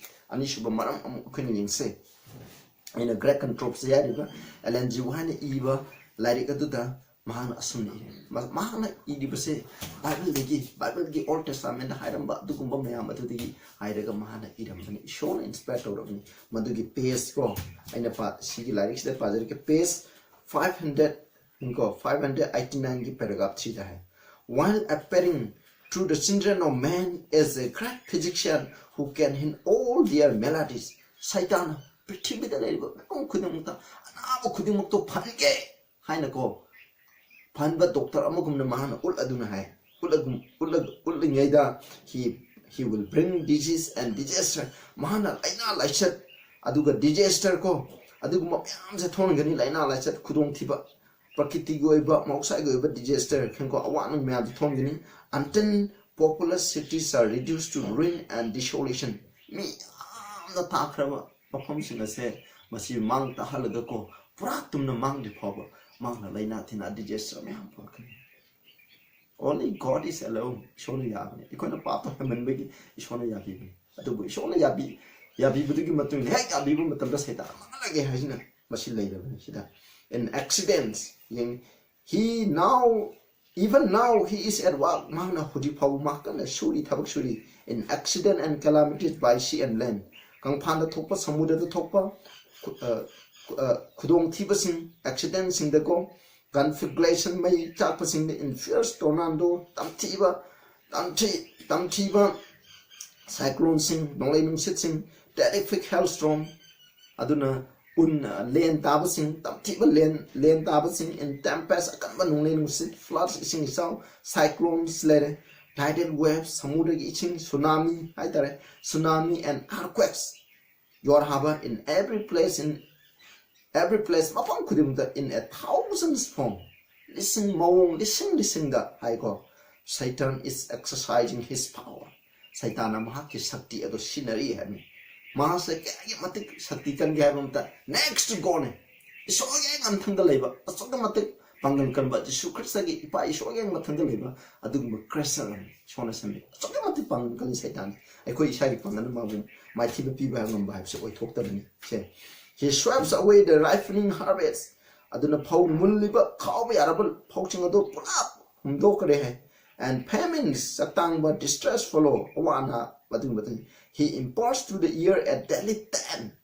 ꯑꯅꯤꯁꯨꯕ ꯃꯔꯝ ꯑꯃꯨꯛ ꯑꯩꯈꯣꯏꯅ ꯌꯦꯡꯁꯦ꯫ ꯑꯩꯅ Great Controversy ꯍꯥꯏꯔꯤꯕ ꯑꯦꯂꯦꯟ ꯖꯤ ꯋꯥꯏꯠꯅ ꯏꯕ ꯂꯥꯏꯔꯤꯛ ꯑꯗꯨꯗ ꯃꯍꯥꯛꯅ ꯑꯁꯨꯝꯅ ꯏꯔꯦ꯫ ꯃ-, ꯃꯍꯥꯛꯅ ꯏꯔꯤꯕꯁꯦ ꯕꯥꯏꯕꯜꯗꯒꯤ, ꯕꯥꯏꯕꯜꯒꯤ Old Testament ꯍꯥꯏꯔꯝꯕ ꯑꯗꯨꯒꯨꯝꯕ ꯃꯌꯥꯝ ꯑꯗꯨꯗꯒꯤ ꯍꯥꯏꯔꯒ ꯃꯍꯥꯛꯅ ꯏꯔꯝꯕꯅꯤ꯫ ꯏꯁꯣꯔꯅ inspire ꯇꯧꯔꯕꯅꯤ꯫ ꯃꯗꯨꯒꯤ page ꯀꯣ, ꯑꯩꯅ ꯄꯥ-, ꯁꯤꯒꯤ ꯂꯥꯏꯔꯤꯛꯁꯤꯗ ꯄꯥꯖꯔꯛꯀꯦ, page five hundred इनको five hundred eighty nine की paragraph three दा है, while appearing to the children of man as a great physician who can heal all their maladies. ꯁꯩꯇꯥꯟꯅ ꯄ꯭ꯔꯤꯊꯤꯕꯤꯗ ꯂꯩꯔꯤꯕ ꯃꯤꯄꯨꯝ ꯈꯨꯗꯤꯡꯃꯛꯇ ꯑꯅꯥꯕ ꯈꯨꯗꯤꯡꯃꯛꯇꯣ ꯐꯍꯟꯒꯦ ꯍꯥꯏꯅꯀꯣ, ꯐꯍꯟꯕ ꯗꯣꯛꯇꯔ ꯑꯃꯒꯨꯝꯅ ꯃꯍꯥꯛꯅ ꯎꯠꯂꯗꯨꯅ ꯍꯥꯏ꯫ ꯎꯠꯂꯒꯨꯝ- ꯎꯠꯂ- ꯎꯠꯂꯤꯉꯩꯗ he he will bring disease and disaster. ꯃꯍꯥꯛꯅ ꯂꯥꯏꯅꯥ ꯂꯥꯏꯆꯠ ꯑꯗꯨꯒ disaster ꯀꯣ, ꯑꯗꯨꯒꯨꯝꯕ ꯃꯌꯥꯝꯁꯦ ꯊꯣꯛꯍꯟꯒꯅꯤ꯫ ꯂꯥꯏꯅꯥ ꯂꯥꯏꯆꯠ, ꯈꯨꯗꯣꯡꯊꯤꯕ, ꯄ꯭ꯔꯀꯤꯇꯤꯒꯤ ꯑꯣꯏꯕ, ꯃꯍꯧꯁꯥꯒꯤ ꯑꯣꯏꯕ disaster, ꯈꯪꯀꯣ, ꯑꯋꯥ ꯅꯨꯡ ꯃꯌꯥꯝꯁꯦ ꯊꯣꯛꯍꯟꯒꯅꯤ꯫ Until populous cities are reduced to ruin and desolation. ꯃꯤ ꯌꯥꯝꯅ ꯇꯥꯈ꯭ꯔꯕ ꯃꯐꯝꯁꯤꯡ ꯑꯁꯦ ꯃꯁꯤ ꯃꯥꯡ ꯇꯥꯍꯜꯂꯒ ꯀꯣ, ꯄꯨꯔꯥ ꯇꯨꯝꯅ ꯃꯥꯡꯗ꯭ꯔꯤ ꯐꯥꯎꯕ ꯃꯥꯡꯅ ꯂꯥꯏꯅꯥ ꯇꯤꯟꯅꯥ disaster ꯃꯌꯥꯝ ꯄꯨꯔꯛꯀꯅꯤ꯫ Only God is alone. ꯏꯁꯣꯔꯅ ꯌꯥꯕꯅꯤ꯫ ꯑꯩꯈꯣꯏꯅ ꯄꯥꯞꯇꯣ ꯍꯦꯟꯃꯟꯕꯒꯤ ꯏꯁꯣꯔꯅ ꯌꯥꯕꯤꯕꯅꯤ꯫ ꯑꯗꯨꯕꯨ ꯏꯁꯣꯔꯅ ꯌꯥꯕꯤ- ꯌꯥꯕꯤꯕꯗꯨꯒꯤ ꯃꯇꯨꯡ ꯏꯟꯅ, ꯍꯦꯛ ꯌꯥꯕꯤꯕ ꯃꯇꯝꯗ ꯁꯩꯇꯥꯟ ꯃꯥꯡꯍꯜꯂꯒꯦ ꯍꯥꯏꯁꯤꯅ ꯃꯁꯤ ꯂꯩꯔꯕꯅꯤ ꯁꯤꯗ꯫ In accidents, ꯌꯦꯡ, he now, even now he is at work. ꯃꯍꯥꯛꯅ ꯍꯧꯖꯤꯛ ꯐꯥꯎꯕ ꯃꯥ ꯀꯟꯅ ꯁꯨꯔꯤ, ꯊꯕꯛ ꯁꯨꯔꯤ꯫ In accident and calamities by sea and land. ꯀꯪꯐꯥꯟꯗ ꯊꯣꯛꯄ, ꯁꯃꯨꯗ꯭ꯔꯗ ꯊꯣꯛꯄ, ꯈꯨ- ꯑ, ꯈꯨ- ꯑ, ꯈꯨꯗꯣꯡꯊꯤꯕꯁꯤꯡ, accidentꯁꯤꯡꯗꯀꯣ, conflagration, ꯃꯩ ꯆꯥꯛꯄꯁꯤꯡꯗ, in fierce tornado, ꯇꯝꯊꯤꯕ, ꯇꯝꯊꯤ- ꯇꯝꯊꯤꯕ cycloneꯁꯤꯡ, ꯅꯣꯡꯂꯩ ꯅꯨꯡꯁꯤꯠꯁꯤꯡ, terrific hailstorm, ꯑꯗꯨꯅ ꯎꯟ, ꯑ, ꯂꯦꯟ ꯇꯥꯕꯁꯤꯡ, ꯇꯝꯊꯤꯕ ꯂꯦꯟ, ꯂꯦꯟ ꯇꯥꯕꯁꯤꯡ, in tempest, ꯑꯀꯟꯕ ꯅꯣꯡꯂꯩ ꯅꯨꯡꯁꯤꯠ, floods, ꯏꯁꯤꯡ ꯏꯆꯥꯎ, cyclones ꯂꯩꯔꯦ, tidal waves, ꯁꯃꯨꯗ꯭ꯔꯒꯤ ꯏꯁꯤꯡ, tsunami ꯍꯥꯏꯇꯥꯔꯦ, tsunami and earthquakes, ꯌꯣꯔ ꯍꯥꯕ, in every place, in every place, ꯃꯐꯝ ꯈꯨꯗꯤꯡꯃꯛꯇ, in a thousand form, ꯂꯤꯁꯤꯡ ꯃꯑꯣꯡ, ꯂꯤꯁꯤꯡ ꯂꯤꯁꯤꯡꯗ ꯍꯥꯏꯀꯣ, Satan is exercising his power. ꯁꯩꯇꯥꯟꯅ ꯃꯍꯥꯛꯀꯤ ꯁꯛꯇꯤ ꯑꯗꯨ ꯁꯤꯖꯤꯟꯅꯔꯤ ꯍꯥꯏꯕꯅꯤ꯫ ꯃꯍꯥꯛꯁꯦ ꯀꯌꯥꯒꯤ ꯃꯇꯤꯛ ꯁꯛꯇꯤ ꯀꯟꯒꯦ ꯍꯥꯏꯕ ꯃꯇꯝꯗ, next to Godꯅꯦ, ꯏꯁꯣꯔꯒꯤ ꯍꯦꯛ ꯃꯊꯪꯗ ꯂꯩꯕ, ꯑꯁꯨꯛꯀꯤ ꯃꯇꯤꯛ ꯄꯥꯡꯒꯜ ꯀꯟꯕ, ꯖꯤꯁꯨ ꯈ꯭ꯔꯤꯁꯇꯒꯤ ꯏꯄꯥ ꯏꯁꯣꯔꯒꯤ ꯍꯦꯛ ꯃꯊꯪꯗ ꯂꯩꯕ ꯑꯗꯨꯒꯨꯝꯕ ꯀ꯭ꯔꯦꯁꯔ ꯑꯃꯅꯤ ꯏꯁꯣꯔꯅ ꯁꯦꯝꯕꯤꯕ꯫ ꯑꯁꯨꯛꯀꯤ ꯃꯇꯤꯛ ꯄꯥꯡꯒꯜ ꯀꯜꯂꯤ ꯁꯩꯇꯥꯟꯁꯦ꯫ ꯑꯩꯈꯣꯏ ꯏꯁꯥꯒꯤ ꯄꯥꯡꯒꯜꯅ ꯃꯥꯕꯨ ꯃꯥꯏꯊꯤꯕ ꯄꯤꯕ ꯉꯝꯕ ꯍꯥꯏꯕꯁꯦ ꯑꯣꯏꯊꯣꯛꯇꯕꯅꯤ꯫ ꯁꯦ, he sweeps away the ripening harvest. ꯑꯗꯨꯅ ꯐꯧ, ꯃꯨꯜꯂꯤꯕ, ꯈꯥꯎꯕ ꯌꯥꯔꯕ ꯐꯧꯁꯤꯡ ꯑꯗꯨ ꯄꯨꯔꯥ ꯍꯨꯝꯗꯣꯛꯈ꯭ꯔꯦ ꯍꯥꯏ꯫ And famines, ꯆꯥꯛꯇꯥꯡꯕ, distress follow, ꯑꯋꯥ ꯑꯅꯥ, ꯃꯗꯨꯒꯤ ꯃꯇꯨꯡ he imparts to the air a deadly taint.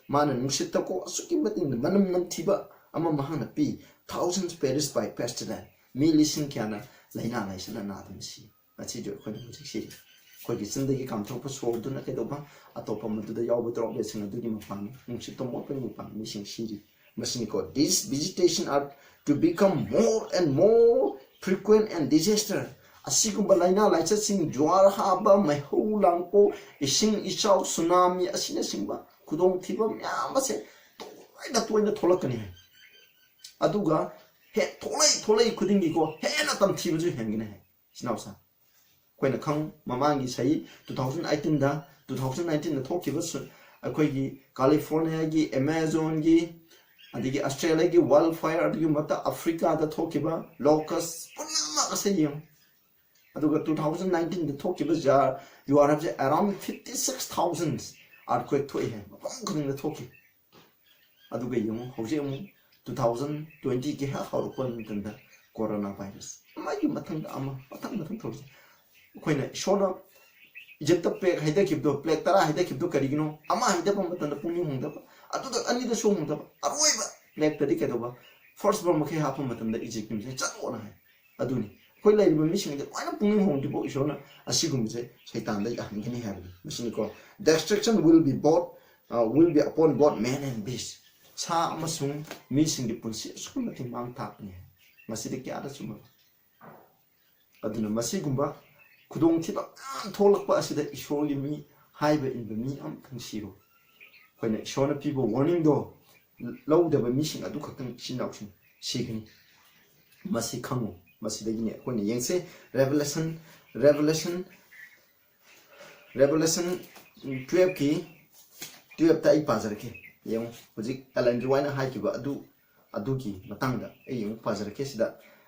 ꯃꯥꯅ ꯅꯨꯡꯁꯤꯠꯇꯀꯣ ꯑꯁꯨꯛꯀꯤ ꯃꯇꯤꯛ ꯃꯅꯝ ꯅꯝꯊꯤꯕ ꯑꯃ ꯃꯍꯥꯛꯅ ꯄꯤ꯫ Thousands perish by pestilence. ꯃꯤ ꯂꯤꯁꯤꯡ ꯀꯌꯥꯅ ꯂꯥꯏꯅꯥ ꯂꯥꯏꯆꯠꯅ ꯅꯥꯗꯨꯅ ꯁꯤ꯫ ꯃꯁꯤꯁꯨ ꯑꯩꯈꯣꯏꯅ ꯍꯧꯖꯤꯛ ꯁꯤꯔꯤ꯫ ꯑꯩꯈꯣꯏꯒꯤ ꯆꯤꯟꯗꯒꯤ ꯀꯥꯝꯊꯣꯛꯄ ꯁꯣꯔꯗꯨꯅ ꯀꯩꯗꯧꯕ? ꯑꯇꯣꯞꯄ ꯃꯗꯨꯗ ꯌꯥꯎꯕ ꯗ꯭ꯔꯣꯞꯂꯦꯠꯁꯤꯡ ꯑꯗꯨꯒꯤ ꯃꯄꯥꯟ, ꯅꯨꯡꯁꯤꯠꯇ ꯃꯣꯠꯄꯒꯤ ꯃꯄꯥꯟ ꯃꯤꯁꯤꯡ ꯁꯤꯔꯤ꯫ ꯃꯁꯤꯅꯤꯀꯣ, these visitation are to become more and more frequent and disaster. ꯑꯁꯤꯒꯨꯝꯕ ꯂꯥꯏꯅꯥ ꯂꯥꯏꯆꯠꯁꯤꯡ, ꯖ꯭ꯋꯥꯔ ꯍꯥꯕ, ꯃꯩꯍꯧ ꯂꯥꯡꯄꯣꯛ, ꯏꯁꯤꯡ ꯏꯆꯥꯎ, ꯁꯨꯅꯥꯃꯤ ꯑꯁꯤꯅꯆꯤꯡꯕ ꯈꯨꯗꯣꯡꯊꯤꯕ ꯃꯌꯥꯝ ꯑꯁꯦ ꯇꯣꯏꯅ ꯇꯣꯏꯅ ꯊꯣꯛꯂꯛꯀꯅꯤ ꯍꯥꯏ꯫ ꯑꯗꯨꯒ ꯍꯦꯛ ꯊꯣꯛꯂꯛꯏ ꯊꯣꯛꯂꯛꯏ ꯈꯨꯗꯤꯡꯒꯤꯀꯣ, ꯍꯦꯟꯅ ꯇꯝꯊꯤꯕꯁꯨ ꯍꯦꯟꯒꯅꯤ ꯍꯥꯏ꯫ ꯏꯆꯤꯟ ꯏꯅꯥꯎꯁꯥ, ꯑꯩꯈꯣꯏꯅ ꯈꯪ, ꯃꯃꯥꯡꯒꯤ ꯆꯍꯤ two thousand eighteen ꯗ, two thousand nineteen ꯗ ꯊꯣꯛꯈꯤꯕ ꯁꯨ-, ꯑꯩꯈꯣꯏꯒꯤ ꯀꯥꯂꯤꯐꯣꯔꯅꯤꯌꯥꯒꯤ, ꯑꯦꯃꯥꯖꯣꯟꯒꯤ, ꯑꯗꯒꯤ ꯑꯁꯇ꯭ꯔꯦꯂꯤꯌꯥꯒꯤ ꯋꯥꯏꯜ ꯐꯥꯌꯔ, ꯑꯗꯨꯒꯤ ꯃꯊꯛꯇ ꯑꯐ꯭ꯔꯤꯀꯥꯗ ꯊꯣꯛꯈꯤꯕ ꯂꯣꯀꯁ ꯄꯨꯝꯅꯃꯛ ꯑꯁꯦ ꯌꯦꯡꯉꯨ꯫ ꯑꯗꯨꯒ two thousand nineteen ꯗ ꯊꯣꯛꯈꯤꯕ ꯖꯥꯔ ꯖ꯭ꯋꯥꯔ ꯍꯥꯏꯕꯁꯦ around fifty six thousand earthquake ꯊꯣꯛꯏ ꯍꯥꯏ, ꯃꯐꯝ ꯈꯨꯗꯤꯡꯗ ꯊꯣꯛꯈꯤ꯫ ꯑꯗꯨꯒ ꯌꯦꯡꯉꯨ, ꯍꯧꯖꯤꯛ ꯑꯃꯨꯛ two thousand twenty ꯒꯤ ꯍꯦꯛ ꯍꯧꯔꯛꯄ ꯃꯇꯝꯗ ꯀꯣꯔꯣꯅꯥ ꯚꯥꯏꯔꯁ ꯑꯃꯒꯤ ꯃꯊꯪꯗ ꯑꯃ, ꯃꯊꯪ ꯃꯊꯪ ꯊꯣꯛꯂꯛꯏ꯫ ꯑꯩꯈꯣꯏꯅ ꯏꯁꯣꯔꯅ ꯏꯖꯤꯞꯇ ꯄ꯭ꯂꯦꯒ ꯍꯩꯊꯈꯤꯕꯗꯣ, ꯄ꯭ꯂꯦꯒ ꯇꯔꯥ ꯍꯩꯊꯈꯤꯕꯗꯣ ꯀꯔꯤꯒꯤꯅꯣ? ꯑꯃ ꯍꯩꯊꯕ ꯃꯇꯝꯗ ꯄꯨꯛꯅꯤꯡ ꯍꯣꯡꯗꯕ, ꯑꯗꯨꯗ ꯑꯅꯤꯗꯁꯨ ꯍꯣꯡꯗꯕ, ꯑꯔꯣꯏꯕ ꯄ꯭ꯂꯦꯒꯇꯗꯤ ꯀꯩꯗꯧꯕ? First born ꯃꯈꯩ ꯍꯥꯞꯄ ꯃꯇꯝꯗ ꯏꯖꯤꯞꯀꯤ ꯃꯤꯁꯤꯡ ꯆꯠꯂꯣꯅ ꯍꯥꯏ꯫ ꯑꯗꯨꯅꯤ ꯑꯩꯈꯣꯏ ꯂꯩꯔꯤꯕ ꯃꯤꯁꯤꯡꯁꯦ ꯂꯣꯏꯅ ꯄꯨꯛꯅꯤꯡ ꯍꯣꯡꯗ꯭ꯔꯤꯐꯥꯎ ꯏꯁꯣꯔꯅ ꯑꯁꯤꯒꯨꯝꯕꯁꯦ ꯁꯩꯇꯥꯟꯗ ꯌꯥꯍꯟꯒꯅꯤ ꯍꯥꯏꯕꯅꯤ꯫ ꯃꯁꯤꯅꯤꯀꯣ, destruction will be both, uh, will be upon both man and beast. ꯁꯥ ꯑꯃꯁꯨꯡ ꯃꯤꯁꯤꯡꯒꯤ ꯄꯨꯟꯁꯤ ꯑꯁꯨꯛꯀꯤ ꯃꯇꯤꯛ ꯃꯥꯡ ꯊꯥꯛꯄꯅꯤ ꯍꯥꯏ꯫ ꯃꯁꯤꯗꯤ ꯀꯌꯥꯗ ꯆꯨꯝꯃꯕ? ꯑꯗꯨꯅ ꯃꯁꯤꯒꯨꯝꯕ ꯈꯨꯗꯣꯡꯊꯤꯕ ꯃꯌꯥꯝ ꯊꯣꯛꯂꯛꯄ ꯑꯁꯤꯗ ꯏꯁꯣꯔꯒꯤ ꯃꯤ, ꯍꯥꯏꯕ ꯏꯟꯕ ꯃꯤ ꯑꯃꯇꯪ ꯁꯤꯔꯣ꯫ ꯑꯩꯈꯣꯏꯅ ꯏꯁꯣꯔꯅ ꯄꯤꯕ ꯋꯥꯔꯅꯤꯡꯗꯣ ꯂꯧꯗꯕ ꯃꯤꯁꯤꯡ ꯑꯗꯨ ꯈꯛꯇꯪ, ꯏꯆꯤꯟ ꯏꯅꯥꯎꯁꯤꯡ, ꯁꯤꯒꯅꯤ꯫ ꯃꯁꯤ ꯈꯪꯉꯨ꯫ ꯃꯁꯤꯗꯒꯤꯅꯦ ꯑꯩꯈꯣꯏꯅ ꯌꯦꯡꯁꯦ, Revelation, Revelation, Revelation twelve ꯀꯤ twelve ꯇ ꯑꯩ ꯄꯥꯖꯔꯛꯀꯦ꯫ ꯌꯦꯡꯉꯨ, ꯍꯧꯖꯤꯛ ꯑꯦꯂꯦꯟ ꯖꯤ ꯋꯥꯏꯠꯅ ꯍꯥꯏꯈꯤꯕ ꯑꯗꯨ, ꯑꯗꯨꯒꯤ ꯃꯇꯥꯡꯗ ꯑꯩ ꯑꯃꯨꯛ ꯄꯥꯖꯔꯛꯀꯦ ꯁꯤꯗ꯫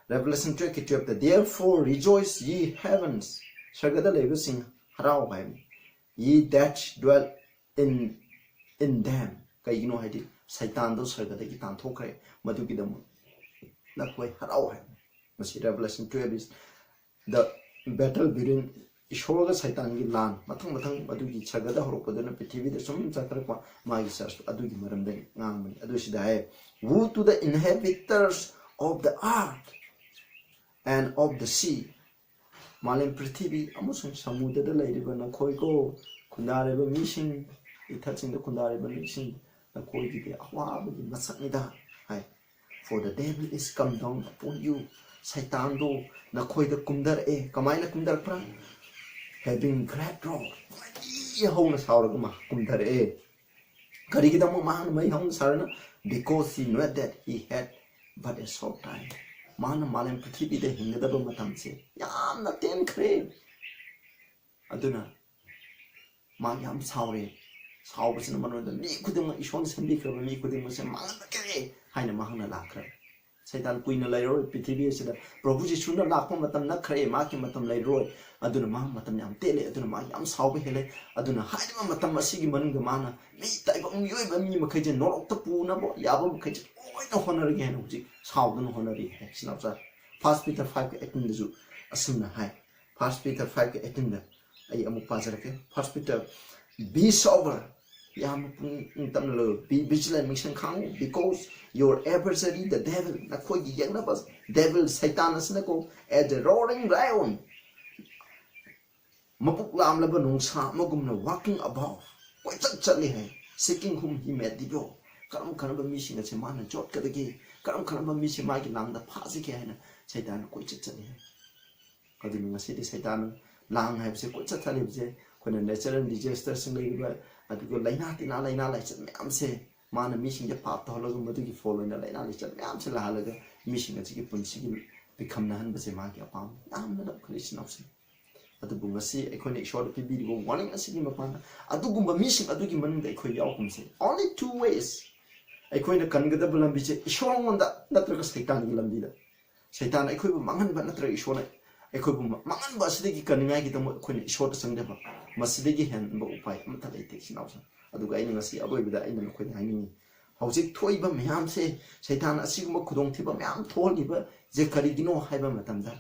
Revelation twelve ꯀꯤ twelve ꯇ, "Therefore rejoice, ye heavens," ꯁꯔꯒꯗ ꯂꯩꯕꯁꯤꯡ, ꯍꯔꯥꯎ ꯍꯥꯏꯕꯅꯤ, "ye that dwell in, in them." ꯀꯩꯒꯤꯅꯣ ꯍꯥꯏꯗꯤ ꯁꯩꯇꯥꯟꯗꯣ ꯁꯔꯒꯗꯒꯤ ꯇꯥꯟꯊꯣꯛꯈ꯭ꯔꯦ, ꯃꯗꯨꯒꯤꯗꯃꯛ ꯅꯈꯣꯏ ꯍꯔꯥꯎ ꯍꯥꯏꯕꯅꯤ꯫ ꯃꯁꯤ Revelation twelve is the battle between ꯏꯁꯣꯔꯒ ꯁꯩꯇꯥꯟꯒꯤ ꯂꯥꯟ ꯃꯊꯪ ꯃꯊꯪ ꯑꯗꯨꯒꯤ ꯁꯔꯒꯗ ꯍꯧꯔꯛꯄꯗꯨꯅ ꯄ꯭ꯔꯤꯊꯤꯕꯤꯗ ꯁꯨꯝ ꯆꯠꯊꯔꯛꯄ ꯃꯥꯒꯤ ꯆꯔꯆ ꯑꯗꯨꯒꯤ ꯃꯔꯝꯗ ꯉꯥꯡꯕꯅꯤ꯫ ꯑꯗꯨ ꯁꯤꯗ ꯍꯥꯏ, "Woe to the inhabitants of the earth and of the sea." ꯃꯥꯂꯦꯝ ꯄ꯭ꯔꯤꯊꯤꯕꯤ ꯑꯃꯁꯨꯡ ꯁꯃꯨꯗ꯭ꯔꯗ ꯂꯩꯔꯤꯕ ꯅꯈꯣꯏꯀꯣ, ꯈꯨꯟꯗꯥꯔꯤꯕ ꯃꯤꯁꯤꯡ, ꯏꯊꯠꯁꯤꯡꯗ ꯈꯨꯟꯗꯥꯔꯤꯕ ꯃꯤꯁꯤꯡ, ꯅꯈꯣꯏꯒꯤꯗꯤ ꯑꯋꯥꯕꯒꯤ ꯃꯁꯛꯅꯤꯗ ꯍꯥꯏ꯫ "For the devil is come down upon you." ꯁꯩꯇꯥꯟꯗꯣ ꯅꯈꯣꯏꯗ ꯀꯨꯝꯊꯔꯛꯑꯦ꯫ ꯀꯃꯥꯏꯅ ꯀꯨꯝꯊꯔꯛꯄ꯭ꯔꯥ? "Having great wrath." ꯃꯩ ꯍꯧꯅ ꯁꯥꯎꯔꯒ ꯃꯥ ꯀꯨꯝꯊꯔꯛꯑꯦ꯫ ꯀꯔꯤꯒꯤꯗꯃꯛ ꯃꯍꯥꯛꯅ ꯃꯩ ꯍꯧꯅ ꯁꯥꯔꯅ? "Because he knew that he had but a short time." ꯃꯥꯅ ꯃꯥꯂꯦꯝ ꯄ꯭ꯔꯤꯊꯤꯕꯤꯗ ꯍꯤꯡꯒꯗꯕ ꯃꯇꯝꯁꯦ ꯌꯥꯝꯅ ꯇꯦꯟꯈ꯭ꯔꯦ꯫ ꯑꯗꯨꯅ ꯃꯥ ꯌꯥꯝ ꯁꯥꯎꯔꯦ꯫ ꯁꯥꯎꯕꯁꯤꯅ ꯃꯔꯣꯟꯗ ꯃꯤ ꯈꯨꯗꯤꯡꯃꯛ, ꯏꯁꯣꯔꯅ ꯁꯦꯝꯕꯤꯈ꯭ꯔꯕ ꯃꯤ ꯈꯨꯗꯤꯡꯃꯛꯁꯦ ꯃꯥꯡꯍꯜꯂꯒꯦ ꯍꯥꯏꯅ ꯃꯍꯥꯛꯅ ꯂꯥꯛꯈ꯭ꯔꯦ꯫ ꯁꯩꯇꯥꯟ ꯀꯨꯏꯅ ꯂꯩꯔꯔꯣꯏ ꯄ꯭ꯔꯤꯊꯤꯕꯤ ꯑꯁꯤꯗ꯫ ꯄ꯭ꯔꯚꯨ ꯖꯤꯁꯨꯅ ꯂꯥꯛꯄ ꯃꯇꯝ ꯅꯛꯈ꯭ꯔꯦ, ꯃꯍꯥꯛꯀꯤ ꯃꯇꯝ ꯂꯩꯔꯔꯣꯏ꯫ ꯑꯗꯨꯅ ꯃꯍꯥꯛ ꯃꯇꯝ ꯌꯥꯝ ꯇꯦꯜꯂꯦ, ꯑꯗꯨꯅ ꯃꯍꯥꯛ ꯌꯥꯝ ꯁꯥꯎꯕ ꯍꯦꯜꯂꯦ꯫ ꯑꯗꯨꯅ ꯍꯥꯏꯔꯤꯕ ꯃꯇꯝ ꯑꯁꯤꯒꯤ ꯃꯅꯨꯡꯗ ꯃꯥꯅ ꯃꯤ ꯇꯥꯏꯕꯪ ꯃꯤꯑꯣꯏꯕ ꯃꯤ ꯃꯈꯩꯁꯦ ꯅꯣꯔꯣꯛꯇ ꯄꯨꯅꯕ ꯌꯥꯕ ꯃꯈꯩꯁꯦ ꯂꯣꯏꯅ ꯍꯣꯠꯅꯔꯒꯦ ꯍꯥꯏꯅ ꯍꯧꯖꯤꯛ ꯁꯥꯎꯗꯨꯅ ꯍꯣꯠꯅꯔꯤ ꯍꯥꯏ꯫ ꯁꯤꯅꯥꯎꯆꯥ, First Peter five eighteenꯗꯁꯨ ꯑꯁꯨꯝꯅ ꯍꯥꯏ꯫ First Peter five eighteenꯗ ꯑꯩ ꯑꯃꯨꯛ ꯄꯥꯖꯔꯛꯀꯦ꯫ First Peter, "Be sober." ꯌꯥꯝꯅ ꯄꯨꯛꯅꯤꯡ ꯇꯞꯅ ꯂꯩꯌꯨ꯫ "Be vigilant." ꯃꯤꯡꯁꯪ ꯈꯥꯡꯉꯨ꯫ "Because your adversary, the devil," ꯅꯈꯣꯏꯒꯤ ꯌꯦꯛꯅꯕ devil, ꯁꯩꯇꯥꯟ ꯑꯁꯤꯅꯀꯣ, "as a roaring lion," ꯃꯕꯨꯛ ꯂꯥꯝꯂꯕ ꯅꯣꯡꯁꯥ ꯑꯃꯒꯨꯝꯅ "walking about," ꯀꯣꯏꯆꯠ ꯆꯠꯂꯤ ꯍꯥꯏ꯫ "Seeking whom he may devour." ꯀꯔꯝ ꯀꯔꯝꯕ ꯃꯤꯁꯤꯡ ꯑꯁꯦ ꯃꯥꯅ ꯌꯣꯠꯀꯗꯒꯦ? ꯀꯔꯝ ꯀꯔꯝꯕ ꯃꯤꯁꯦ ꯃꯥꯒꯤ ꯂꯥꯡꯗ ꯐꯥꯁꯤꯒꯦ ꯍꯥꯏꯅ ꯁꯩꯇꯥꯟꯅ ꯀꯣꯏꯆꯠ ꯆꯠꯂꯤ ꯍꯥꯏ꯫ ꯑꯗꯨꯅ ꯉꯁꯤꯗꯤ ꯁꯩꯇꯥꯟꯅ ꯂꯥꯡ ꯍꯥꯏꯕꯁꯦ ꯀꯣꯏꯆꯠ ꯆꯠꯂꯤꯕꯁꯦ, ꯑꯩꯈꯣꯏꯅ natural disasterꯁꯤꯡ ꯂꯩꯔꯤꯕ, ꯑꯗꯨꯒ ꯂꯥꯏꯅꯥ ꯇꯤꯟꯅꯥ, ꯂꯥꯏꯅꯥ ꯂꯥꯏꯆꯠ ꯃꯌꯥꯝꯁꯦ ꯃꯥꯅ ꯃꯤꯁꯤꯡꯁꯦ ꯄꯥꯞ ꯇꯧꯍꯜꯂꯒ ꯃꯗꯨꯒꯤ ꯐꯣꯜ ꯑꯣꯏꯅ ꯂꯥꯏꯅꯥ ꯂꯥꯏꯆꯠ ꯃꯌꯥꯝꯁꯦ ꯂꯥꯛꯍꯜꯂꯒ ꯃꯤꯁꯤꯡ ꯑꯁꯤꯒꯤ ꯄꯨꯟꯁꯤꯒꯤ ꯄꯤꯈꯝꯅꯍꯟꯕꯁꯦ ꯃꯥꯒꯤ ꯑꯄꯥꯝꯕ ꯌꯥꯝꯅ ꯂꯩꯈ꯭ꯔꯦ ꯏꯆꯤꯟ ꯏꯅꯥꯎꯁꯤꯡ꯫ ꯑꯗꯨꯕꯨ ꯉꯁꯤ ꯑꯩꯈꯣꯏꯅ ꯏꯁꯣꯔꯗ ꯄꯤꯕꯤꯔꯤꯕ warning ꯑꯁꯤꯒꯤ ꯃꯄꯥꯟꯗ ꯑꯗꯨꯒꯨꯝꯕ ꯃꯤꯁꯤꯡ ꯑꯗꯨꯒꯤ ꯃꯅꯨꯡꯗ ꯑꯩꯈꯣꯏ ꯌꯥꯎꯒꯨꯝꯁꯦ꯫ Only two ways ꯑꯩꯈꯣꯏꯅ ꯀꯟꯒꯗꯕ ꯂꯝꯕꯤꯁꯦ ꯏꯁꯣꯔꯉꯣꯟꯗ ꯅꯠꯇ꯭ꯔꯒ ꯁꯩꯇꯥꯟꯒꯤ ꯂꯝꯕꯤꯗ꯫ ꯁꯩꯇꯥꯟ ꯑꯩꯈꯣꯏꯕꯨ ꯃꯥꯡꯍꯟꯕ ꯅꯠꯇ꯭ꯔꯒ ꯏꯁꯣꯔꯅ ꯑꯩꯈꯣꯏꯕꯨ ꯃꯥꯡꯍꯟꯕ ꯑꯁꯤꯗꯒꯤ ꯀꯟꯅꯤꯡꯉꯥꯏꯒꯤꯗꯃꯛ ꯑꯩꯈꯣꯏꯅ ꯏꯁꯣꯔꯗ ꯆꯪꯖꯕ, ꯃꯁꯤꯗꯒꯤ ꯍꯦꯟꯕ ꯎꯄꯥꯏ ꯑꯃꯠꯇ ꯂꯩꯇꯦ ꯏꯆꯤꯟ ꯏꯅꯥꯎꯁꯤꯡ꯫ ꯑꯗꯨꯒ ꯑꯩꯅ ꯉꯁꯤ ꯑꯔꯣꯏꯕꯗ ꯑꯩꯅ ꯅꯈꯣꯏꯗ ꯍꯥꯏꯅꯤꯡꯉꯤ, ꯍꯧꯖꯤꯛ ꯊꯣꯛꯏꯕ ꯃꯌꯥꯝꯁꯦ, ꯁꯩꯇꯥꯟ ꯑꯁꯤꯒꯨꯝꯕ ꯈꯨꯗꯣꯡꯊꯤꯕ ꯃꯌꯥꯝ ꯊꯣꯛꯍꯜꯂꯤꯕꯁꯦ ꯀꯔꯤꯒꯤꯅꯣ ꯍꯥꯏꯕ ꯃꯇꯝꯗ,